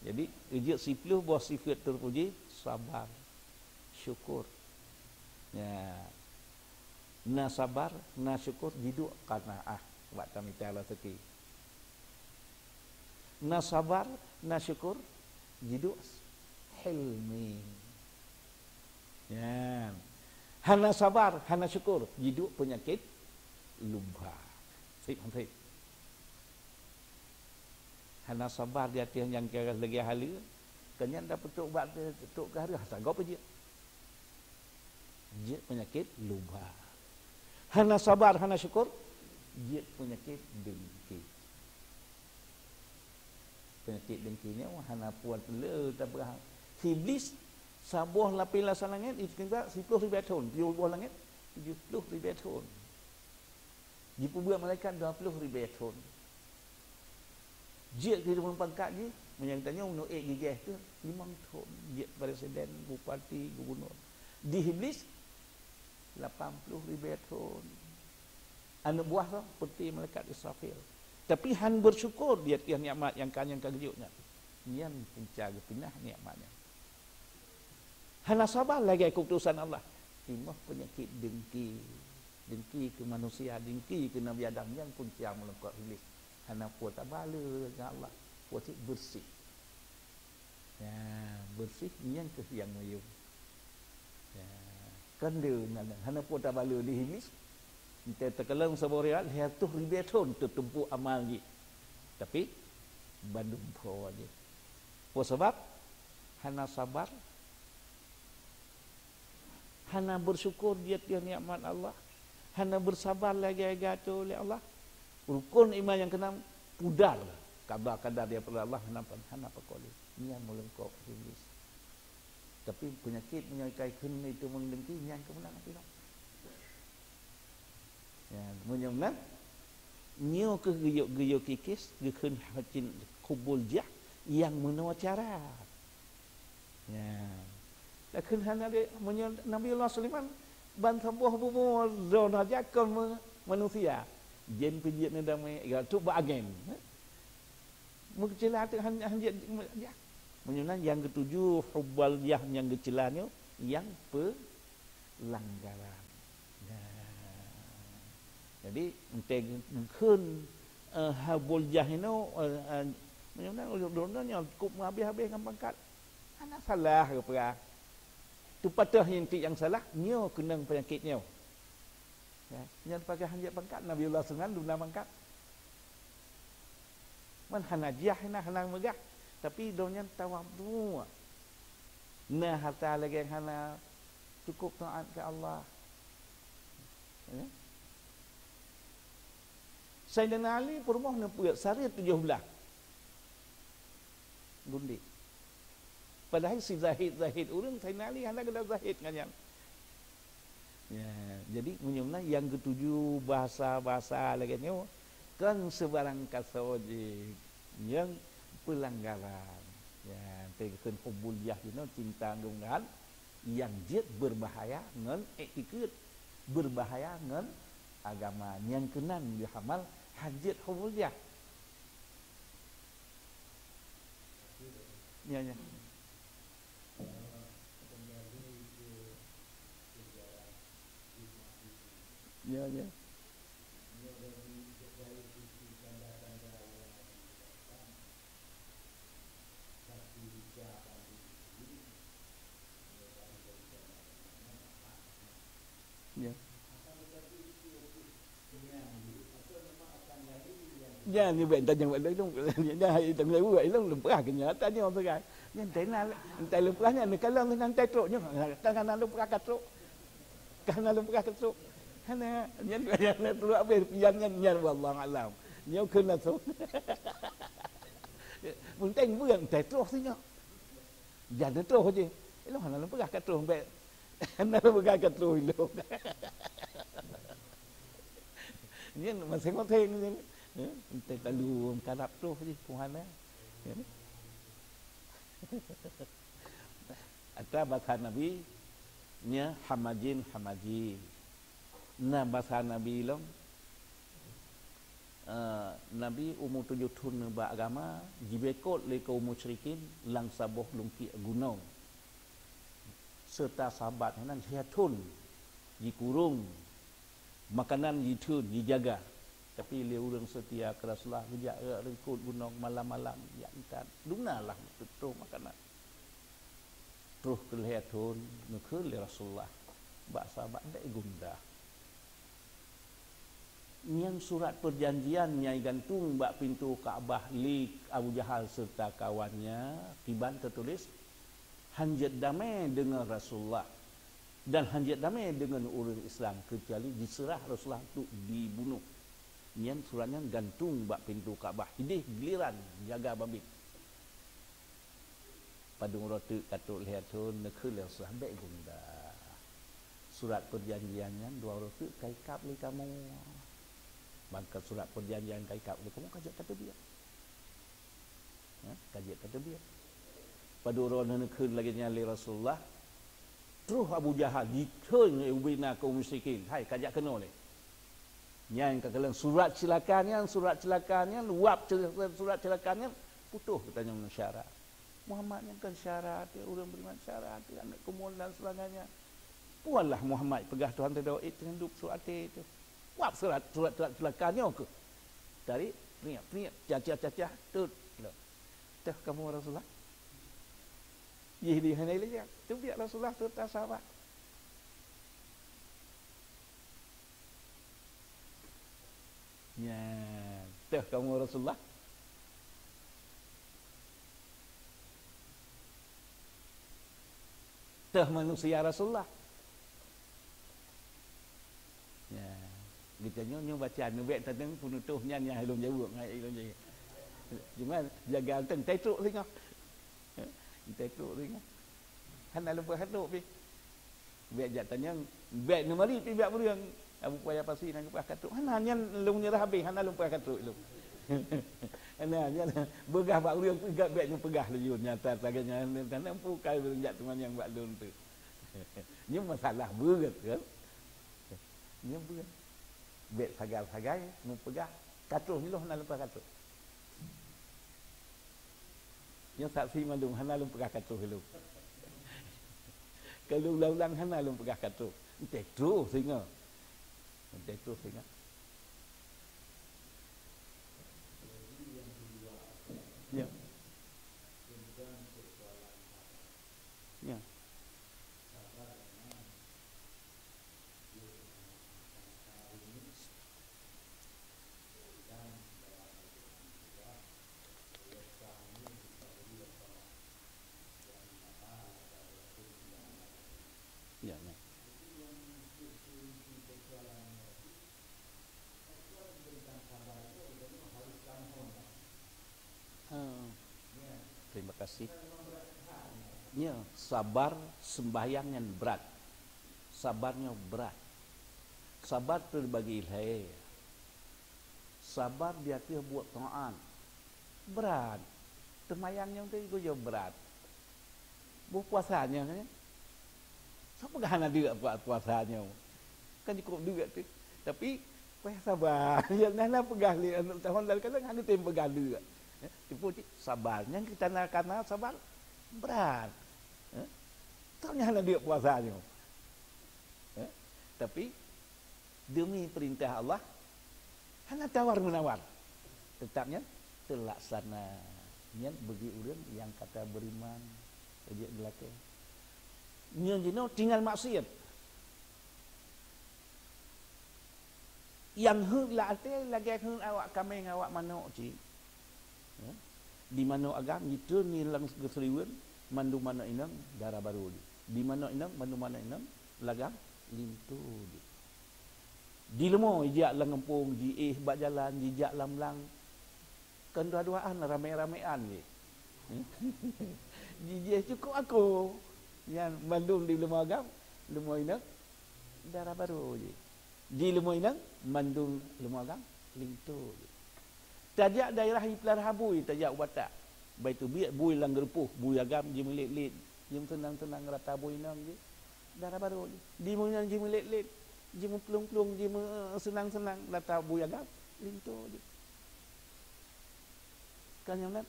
Jadi, geujeuet siplôh boh sifeuet teupuji, sabar, syukur. Ya. Na sabar, na syukur, jiduek qanaah bak tamita raseuki. Na sabar, na syukur, jiduek hilmi. Nyan. Hana sabar, hana syukur, jiduek peunyakét lumba. Sip, sip. Hana sabar di ateueh nyang ka lagée haleue, keu nyan tapeutrok bak trok keu hareuh, hana gob jeuet. Jeuet peunyakét lumba. Hana sabar, hana syukur, jeuet peunyakét dengki. Peunyakét dengki nyoe hana puat le tapeugah. Iblis saboh lapéh lam langét, istighfar siplôh ribée thon, tujoh boh langét, tujoh plôh ribée thon. Jipeubuet malaikat dua plôh ribée thon. Jeuet keu pangkat jih, meunyoe tanyoe meunoe gigeh teuh limong thon, jeuet presiden, bupati, gubunur. Di Iblis lapan plôh ribée thon. Aneuk buah tu peuti malaikat Israfil. Tapi han bersyukur di ateueh nikmat nyang ka, nyang ka geujok nyan. Nyan punca geupinah nikmat nyan. Hana sabar lagée keuputosan Allah. Timoh peunyakét dengki. Dengki keu manusia, dengki keu Nabi Adam, nyan punca meulungkot Iblis. Hana po tabale ngon Allah. Po cit beureuséh. Ya, beureuséh nyan keuh nyang meuyum. Ya, kan deuh nyan, hana po tabale di Iblis. Entée teukalon saboh riwayat, lhée reutôh ribée thon teutumpôk amal jih. Tapi bandum pho jih. Peue sabab? Hana sabar, hana bersyukur di ateueh nikmat Allah, hana bersabar lagée geuyue atô lé Allah. Rukun iman nyang keunam, pudar, qada qadar daripada Allah, hana, hana pakon lé. Nyan meulungkot Iblis. Tapi peunyakét meunyoe kai kheun itu meudengki, nyan keuh meunan api lom. Ya, meunyoe meunan, nyoe keuh geuyue-geuyue kikis, geukheun hacin kubul jah nyang meunoe cara. Ya. Lakheun hana deh, meunyoe Nabiullah Sulaiman ban saboh bumoe droe na jakon me-, manusia, jén peujiet neudamé, ya, tu bak angén. Meucela teuk han, han jeuet jak. Meunyoe nan nyang geutuju hubul jah nyang geucela nyoe nyang peulanggaran. Nah. Jadi, entée geukheun, eh, hubul jah inoe, eh, eh, meunyoe nan ulôn droeneuh nyoe cukup meuhabéh-habéh ngon pangkat. Hana salah geupeugah. Teupatéh inti nyang salah, nyoe keunong peunyakét nyoe. Ya, nyan pakai hanjeuet pangkat, Nabiullah Sulaiman dum na pangkat. Man hana jiah, hana, hana meugah, tapi donya tawadhu. Na harta lagée hana, cukup taat keu Allah. Ya. Saidina Ali peurumoh neupeuet saré tujoh blaih. Gundik. Padahai si zahid-zahid ureuëng, Saidina Ali hana geuda zahid ngon nyan. Ya, jadi meunyoe na nyang geutuju bahasa-bahasa lagée nyoe, kon seubarang kaso jih nyang peulanggaran. Ya, teukeun hubul jah jinoe cinta geumeungan nyang jeuet berbahaya ngon iktikeuet, berbahaya ngon agama nyang keunan geuhamal hajat hubul jah. Ya, ya. Ya, ya. Ya. Nyan ni buat tanya buat lôn. Nyan hai tanya buat lôn, lôn peugah keu nyan, tanya orang sekarang. Nyan tanya, entah lôn peugah nyan, kalau nyan tanya trok nyoe, kan hana lôn peugah ka trok. Kan hana lôn peugah ka trok. Hana, nyan, nyan, nyan, nyan, nyan, wallahu alam. Nyoe keu nasok. Penting bukan, entah trok singoh. Jan troh jih. Ilong hana lôn peugah ka troh, bèk. Hana lôn peugah ka troh ilong. Nyan maséng-maséng nyan. Eh, entah lalu meukarab troh jih, Tuhan, eh. Ya. Ata basa Nabi, nya hamajin, hamajin. Na basa Nabi lom, eh, Nabi umu tujoh thon neuba agama, jibekot lé kaum musyrikin lam saboh lungkiek gunong. Serta sahabat nyan lhèe thon jikurong, makanan jitheun, jijaga. Tapi lé ureuëng seutia keu Rasulullah, geujak rot likot gunong malam-malam, jak ikan. Dum na lah teutroh makanan. Troh keu lhèe thôn, neukheun lé Rasulullah bak sahabat, "Bèk gumda. Nyan surat peujanjian nyang gantung bak pintoe Ka'bah lé Abu Jahal seureuta kawannya, kiban teutuléh, 'Han jeuet damé deungon Rasulullah dan han jeuet damé deungon ureueng Islam keucuali jiseurah Rasulullah untuk dibunoh.' Nyan surat nyan gantung bak pintoe Ka'bah, idéh giliran jaga babit." Padum uroe teuk ka trok lhèe thôn, neukheun lé Rasulullah, "Bèk gumda. Surat peujanjian nyan dua uroe teuk ka ikab lé kamoe. Maka surat peujanjian ka ikab lé kamoe, ka jeuet tateubiet." Ha? Ka jeuet tateubiet. Padum uroe neukheun lagèe nyan lé Rasulullah, troh Abu Jahal jikheun ubena kaum musyrikin, "Hai, ka jak keunoe lé. Nyan ka kalon surat cilaka nyan, surat cilaka nyan, wab cil-, surat cilaka nyan, putôh geutanyoe ngon syara. Muhammad nyan kan syara teuh, ureueng beriman syara teuh, aneuk keumuen dan sebagainya. Pualah Muhammad peugah Tuhan teuh dawai teungedup su até teuh. Wab surat, surat, surat cilaka nyoe keuh." Tarék, priek, priek, cacah, cacah, tot. Teuh kamoe Rasulullah. Jih di hana ilée, teubiet Rasulullah seureuta sahabat. Nyan, teuh kamoe Rasulullah. Teuh manusia Rasulullah. Ya. Geutanyoe nyoe baca, neubèk tateueng peunutôh nyan nyang lôn jaweueb ngon lôn jaweueb. Cuma jaga teueng teutrok singoh. Teutrok singoh. Hana lumpah ka trok pih. Bèk jak tanyong, bèk neumarit pih bak ureueng. Abu Paya pasi nyang lumpah ka trok. Hana, nyan lôn meunyeurah habéh, hana lumpah ka trok lôn. Hana, nyan beugah bak ureueng pih bèk neupeugah laju nyata sagai nyan, hana bukai ureueng jak teumanyong bak lôn tu. Nyoe masalah beuet kan? Nyoe beuet. Bèk sagai-sagai meupeugah ka trok, nyoe hana lumpah ka trok. Nyoe saksi mandum hana lôn peugah ka trok lôn. Ka lôn ulang-ulang hana lôn peugah ka trok. Entah trok singoh. Entah trok singoh. Ya. Ya. Ya, ya. Ha. Terima kasih. Ya, sabar sembahyang nyan brat. Sabar nyoe brat. Sabar teubagi lhèe. Sabar di ateueh buet taát. Brat. Teumayang nyoe teuh guyue brat. Boh puasa nyoe, eh? Soe peugah hana deuk pua-, puasa nyoe? Kan jikôb deuk teuh. Tapi, payah sabar. Nyang na, na peugah lé aneuk tahun lalu kadang hana tem peugah deuk. Eh, tipu cit, sabar. Nyang kita na kana sabar, brat. Eh? Soe nyang hana deuk puasa nyoe? Eh? Tapi, demi perintah Allah, hana tawar-menawar. Teutap nyan teulaksana. Nyan bagi ureueng nyang ka beriman, jeuet geulakée. Nyan jinoe tinggai maksiat. Nyang heuet lam até lagée heuet awak kaméng, awak manok cit. Ya. Di manok agam jitreun di lam geuseriweuen, mandum manok inong dara barô jih. Di manok inong, mandum manok inong lagam linto jih. Di leumo jijak lam gampông, jiéh bak jalan, jijak lam blang. Kon dua-duaan, ramé-raméan jih. Jijih cukôp akoe. Nyan mandum di leumo agam, leumo inong dara barô jih. Di leumo inong mandum leumo agam linto jih. Tajak daerah jipeulara bui, tajak u Batak. Bah teubiet bui lam geurupoh, bui agam jimeulet-let, jimeuseunan-seunan rata bui inong jih. Dara barô jih. Di meunyan jimeulet-let, jimeuplueng-plueng, jimeuseunang-seunang, rata bui agam linto jih. Ka nyang nan,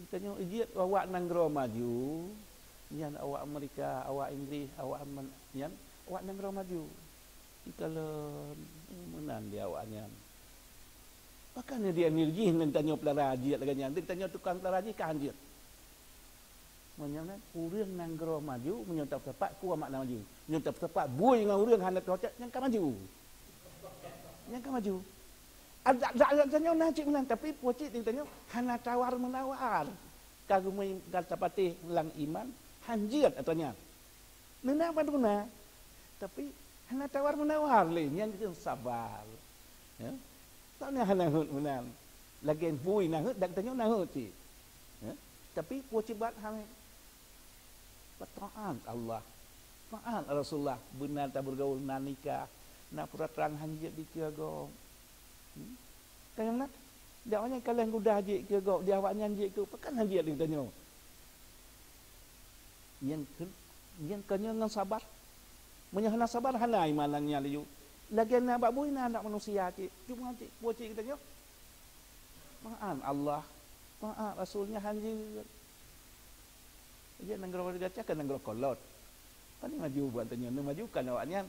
tanyoe jeuet awak nanggroe maju, nyan awak Amerika, awak Inggris, awak man-, nyan awak nanggroe maju. Ikalon meunan di awak nyan. Pakon di Amir jih ngon tanyoe peulara jeuet lagée nyan, di tanyoe tukang peulara jih ka han jeuet. Meunyoe na ureuëng nanggroe maju, meunyoe tapeusapat, peue makna maju? Meunyoe tapeusapat bui ngon ureuëng hana teuhocok, nyan ka maju. Nyan ka maju. Adak-adak tanyoe na cit meunan, tapi peue cit di tanyoe hana tawar-menawar. Ka geumeuigat tapatéh lam iman, hanjeuet ata nyan. Neuna bandum na, tapi hana tawar-menawar lé, nyan keuh sabar. Ya. Tanyoe hana heuet meunan. Lagée bui na heuet, dak tanyoe na heuet cit. Ya. Tapi peue cit bak hana, taát Allah, taát Rasulullah, beuna tabeurgaul, na nikah, na peuratoran hanjeuet dikeue gob. Hmm? Ka nyang na, di awaknyan kalon gudah jeuet keu gob, di awaknyan jeuet keu, pakon hanjeuet di tanyoe. Nyang keu-, nyang keu nyoe ngon sabar. Meunyoe hana sabar, hana iman nyan laju. Lagée na bak bui na aneuk manusia cit, cuma cit, peue cit geutanyoe? Taát Allah, taát Rasul nyan hanjeuet. Jadi nanggroe gaca keu nanggroe kolot. Pane maju buat tanyoe, na maju kan awaknyan.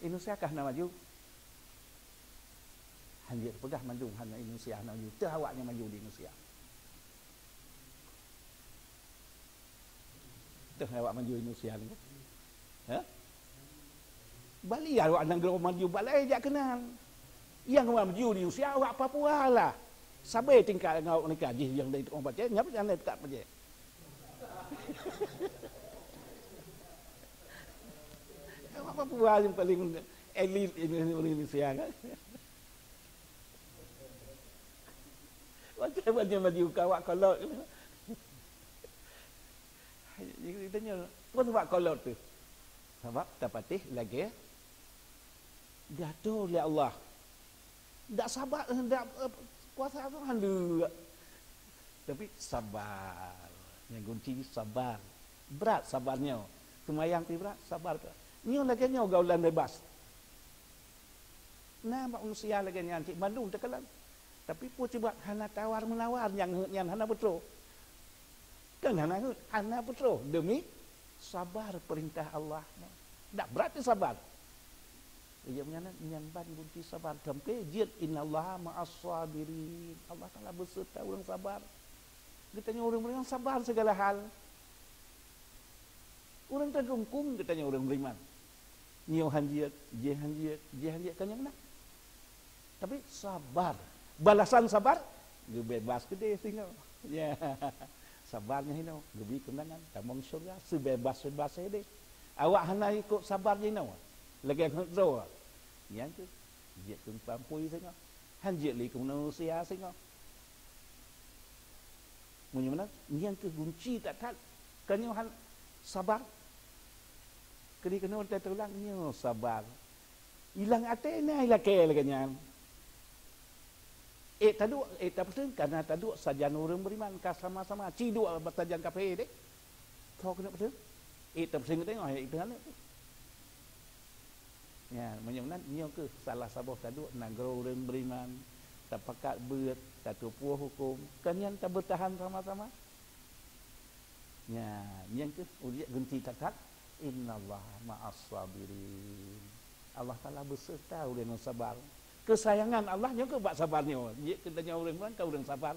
Indonesia kah na maju? Hanjeuet peugah mandum hana Indonesia hana maju. Teuh awaknyan maju di Indonesia. Teuh awak maju Indonesia ni. Ha? Bali awak nanggroe maju balai jak keunan. Nyang maju di Indonesia awak Papua lah. Sabe tingkat ngon awak nikah jih nyang dari tukang pacé, nyang nyang dari tukang pacé. Awak Papua nyang paling elit ini Indonesia kan. Macam mana maju ke awak kolot. Jadi tanya, "Peue sabab kolot teuh?" Sabab tapatéh lagée geuatoe lé Allah. Dak sabar, dak, eh, puasa tu handeuk. Tapi sabar. Nyang kunci sabar. Brat sabar nyoe. Seumayang pih brat, sabar pih. Nyoe lagée nyoe gaulan bebas. Na bak manusia lagée nyan cit mandum teukalon. Tapi peue cit buat hana tawar-menawar nyang heuet nyan hana peutroh. Kan hana heuet, hana peutroh demi sabar peurintah Allah nyan. Dak brat teuh sabar. Ijak meunyan nyan ban gunci sabar sampai jeuet innallaha ma'as sabirin. Allah Taala beuseureuta ureuëng sabar. Geutanyoe ureuëng-ureuëng sabar segala hal. Ureuëng teugungkung geutanyoe ureuëng beriman. Nyoe hanjeuet, jih hanjeuet, jih hanjeuet ka nyang na. Tapi sabar. Balasan sabar, geubebas keudeh singoh. Ya. Sabar nyan hinoe, geubri keumeunangan, tamong syeuruga, seubebas-bebas deh. Awak hana ikot sabar jinoe, lagée ngon droe. Nyan keuh, jeuet keu pampui singoh. Hanjeuet lé keu manusia singoh. Meunyoe meunan, nyan keuh gunci that-that. Ka nyoe han sabar. Keudeh keunoe teulang nyoe sabar. Ilang até na ilakée lagée nyan. Ék taduek, ék tapeuseung, kana taduek sajan ureuëng beriman ka sama-sama. Ci duek sajan kafé deh. Tho keuneuk peue? Eh, tapeuseung teungoh ayat itu aneuk tu. Ya, meunyoe meunan, nyoe keuh salah saboh taduek nanggroe ureuëng beriman, tapakat beuet, tateupeue huköm, kan nyan tabeutahan sama-sama. Ya, nyan keuh ujian gunci that-that, "Innallaha ma'as sabirin." Allah Taala beuseureuta ureuëng nyang sabar. Keusayangan Allah nyoe keuh bak sabar nyoe. Jeuet keu tanyoe ureuëng beriman ka ureuëng sabar.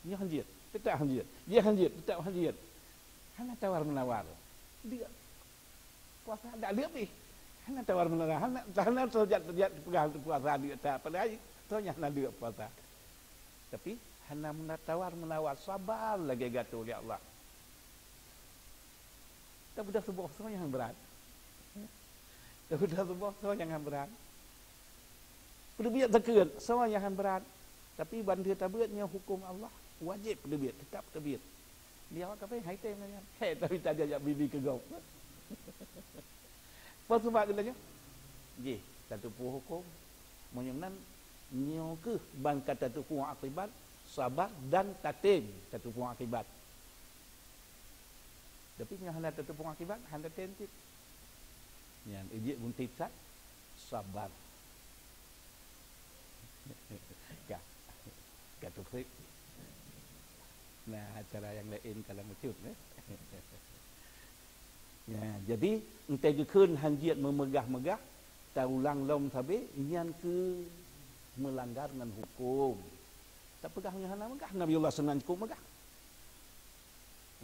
Nyoe hanjeuet, teutap hanjeuet. Jih hanjeuet, teutap hanjeuet. Hana tawar-menawar. Dia puasa dak leueb pih. Hana tawar-menawar, hana, hana teujak-teujak peugah puasa dia tak, padahai soe nyang hana leueb puasa. Tapi hana mena-, tawar-menawar, sabar lagée geuatoe lé Allah. Tabeudôh tuboh soe nyang brat. Tabeudôh tuboh soe nyang brat. Peuteubiet zakeuet, soe nyang han brat. Tapi ban lheueh tabeuet nyoe huköm Allah, wajéb peuteubiet, teutap peuteubiet. Di awak kafé hai tem nyan. Hai tapi tajak bini keu gob. Peue sabab geutanyoe? Jih, tateupeue huköm. Meunyoe meunan, nyoe keuh ban ka tateupeue akibat, sabar dan tatem tateupeue akibat. Tapi nyoe hana tateupeue akibat, hana tatem cit. Nyan, ijeuet gunti that, sabar. Ka, ka tukrik. Nah, cara nyang laén kalau meucut, eh. Nah, jadi, enteuk geukheun hanjeuet meumeugah-meugah, taulang lom sabe, nyan keuh meulanggar ngon huköm. Tapeugah nyoe hana meugah, Nabiullah Sulaiman cukôp meugah.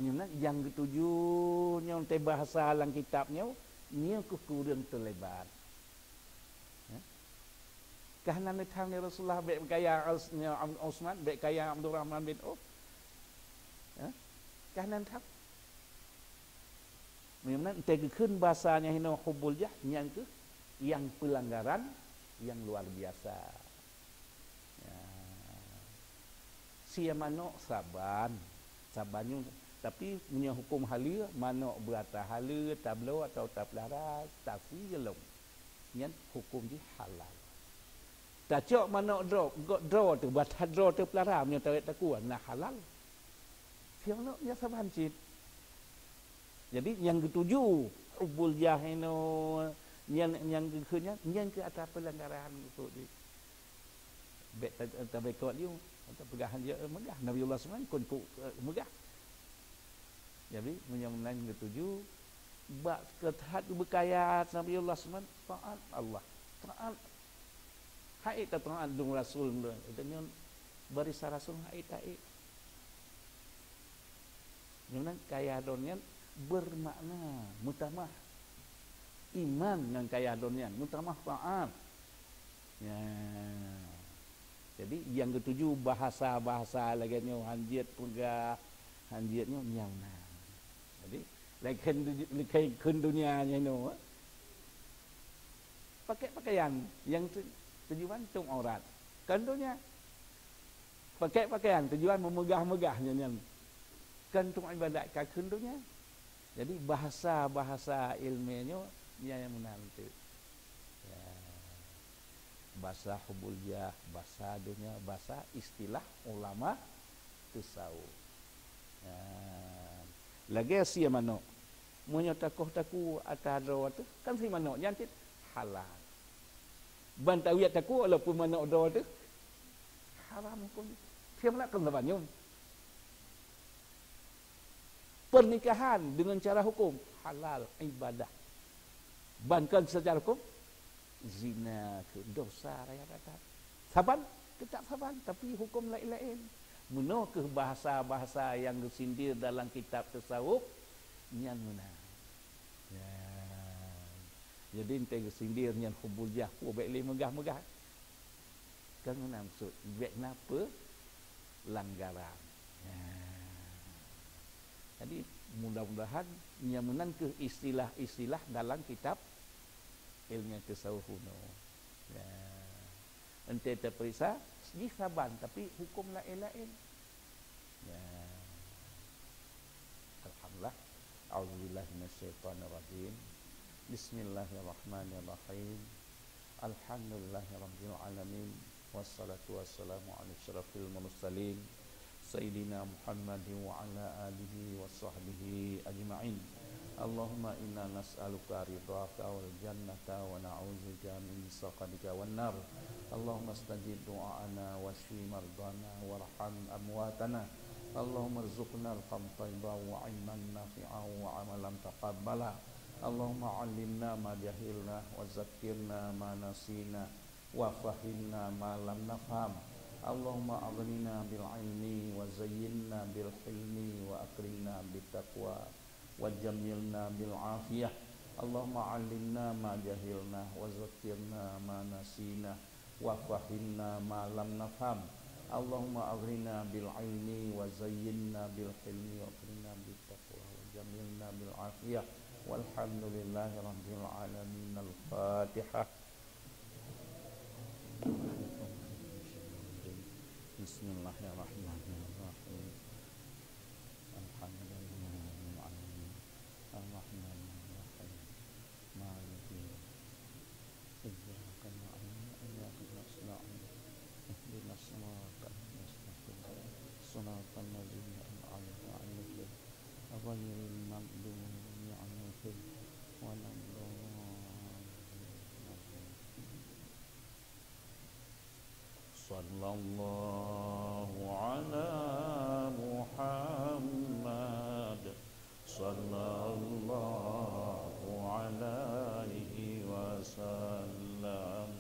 Nyoe na nyang geutuju nyoe teuh bahasa lam kitab nyoe, nyoe keuh kureueng teulebat. Ya. Kah na neuthang lé Rasulullah bék kaya Us-, nyoe Am-, Utsman, bék kaya Abdurrahman bin Auf. Ya. Kah na neuthang. Meunyoe meunan, teugeukheun bahasa nyang hinoe hubul jah, nyang keuh nyang peulanggaran nyang luar biasa. Ya. Sia manok saban, saban nyoe. Tapi meunyoe huköm haleue, manok beuata haleue, tabloe atawa tapeulara, tasie lom. Nyan huköm jih halal. Tacok manok droe, gok droe teuh, bata droe teuh peulara, meunyoe tawét takue, na halal. Sia manok nyan saban cit. Jadi, nyang geutuju hubul jah inoe, nyan, nyang geukheun nyan, nyan keuh atra peulanggaran geuh jih. Bék ta-, tabeukot yue, tapeugah hanjeuet meugah. Nabiullah Sulaiman kon ku, eh, meugah. Jadi, meunyoe meunan geutuju, bak keuthat beukaya Nabiullah Sulaiman, taat Allah. Taat. Hai tataat dong rasul, itu nyoe barisan rasul hai taat. Nyoe nan kaya droe nyan bermakna meutamah iman ngon kaya droe nyan, meutamah taat. Ya. Jadi, nyang geutuju bahasa-bahasa lagée nyoe, hanjeuet peugah, hanjeuet nyoe nyang na. Jadi, lagée kheun, lagée kheun donya nyoe, pakai pakaian nyang tu-, tujuan tueng aurat. Kan donya. Pakai pakaian tujuan meumegah-megah nyan, nyan. Kan untuk ibadat, ka kheun donya. Jadi, bahasa-bahasa ilmiah nyoe, nyang meunan tu. Ya. Bahasa hubul jah, bahasa donya, bahasa istilah ulama tasawuf. Ya. Lagée sie manok. Meunyoe takoh takue ata droe teuh, kan sie manok nyan cit halal. Ban tawiet takue walaupun manok droe teuh, haram huköm. Sie manok kon saban nyoe. Pernikahan dengan cara hukum halal, ibadah. Ban kon secara hukum, zina keuh dosa raya that-that. Saban, teutap saban, tapi huköm laén-laén. Meunoe keuh bahasa-bahasa nyang geusindir dalam kitab tasawuf, nyan meunan. Ya. Jadi, enteuk geusindir nyan hubul jah, peue bék lé meugah-meugah. Kan meunan maksud, bék na peulanggaran. Ya. Jadi, mudah-mudahan nyang meunan keuh istilah-istilah dalam kitab ilmu tasawuf kuno. Ya. Enteuk tapeuriksa, jih saban, tapi huköm laén-laén. Ya. Alhamdulillah. A'udzubillahi minasyaitonirrajim. Bismillahirrahmanirrahim. Alhamdulillahirabbil alamin. Wassalatu wassalamu ala asyrafil mursalin, Sayyidina Muhammadin wa ala alihi wa sahbihi ajma'in. Allahumma inna nas'aluka ridhaka wal jannata wa na'udzubika min sakhatika wan nar. Allahumma stajib du'aana wasyfi mardana warham amwatana. Allahumma rzuqna rizqan thayyiban wa ilman nafi'an wa amalan taqabbala. Allahumma 'allimna ma jahilna wa zakkirna ma nasina wa fahhimna ma lam nafham. Allahumma aghnina bil ilmi wa zayyinna bil hilmi wa akrimna bit taqwa wa jammilna bil afiyah. Allahumma 'allimna ma jahilna wa zakkirna ma nasina wa fahhimna ma lam nafham. Allahumma aghnina bil ilmi wa zayyinna bil hilmi wa akrimna bit taqwa wa jammilna bil afiyah. Walhamdulillahi rabbil alamin. Al-Fatihah. Bismillahirrahmanirrahim. Alhamdulillahirabbil alamin. Arrahmanirrahim. Maliki yaumiddin. Iyyaka na'budu wa iyyaka nasta'in. Ihdinas siratal mustaqim. Siratal ladzina an'amta 'alaihim ghairil maghdubi 'alaihim waladdallin. Sallallahu ala Muhammad. Sallallahu alaihi wasallam.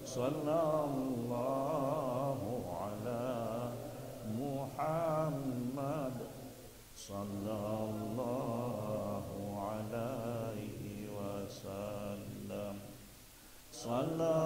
Sallallahu ala Muhammad. Sallallahu alaihi wasallam. Salla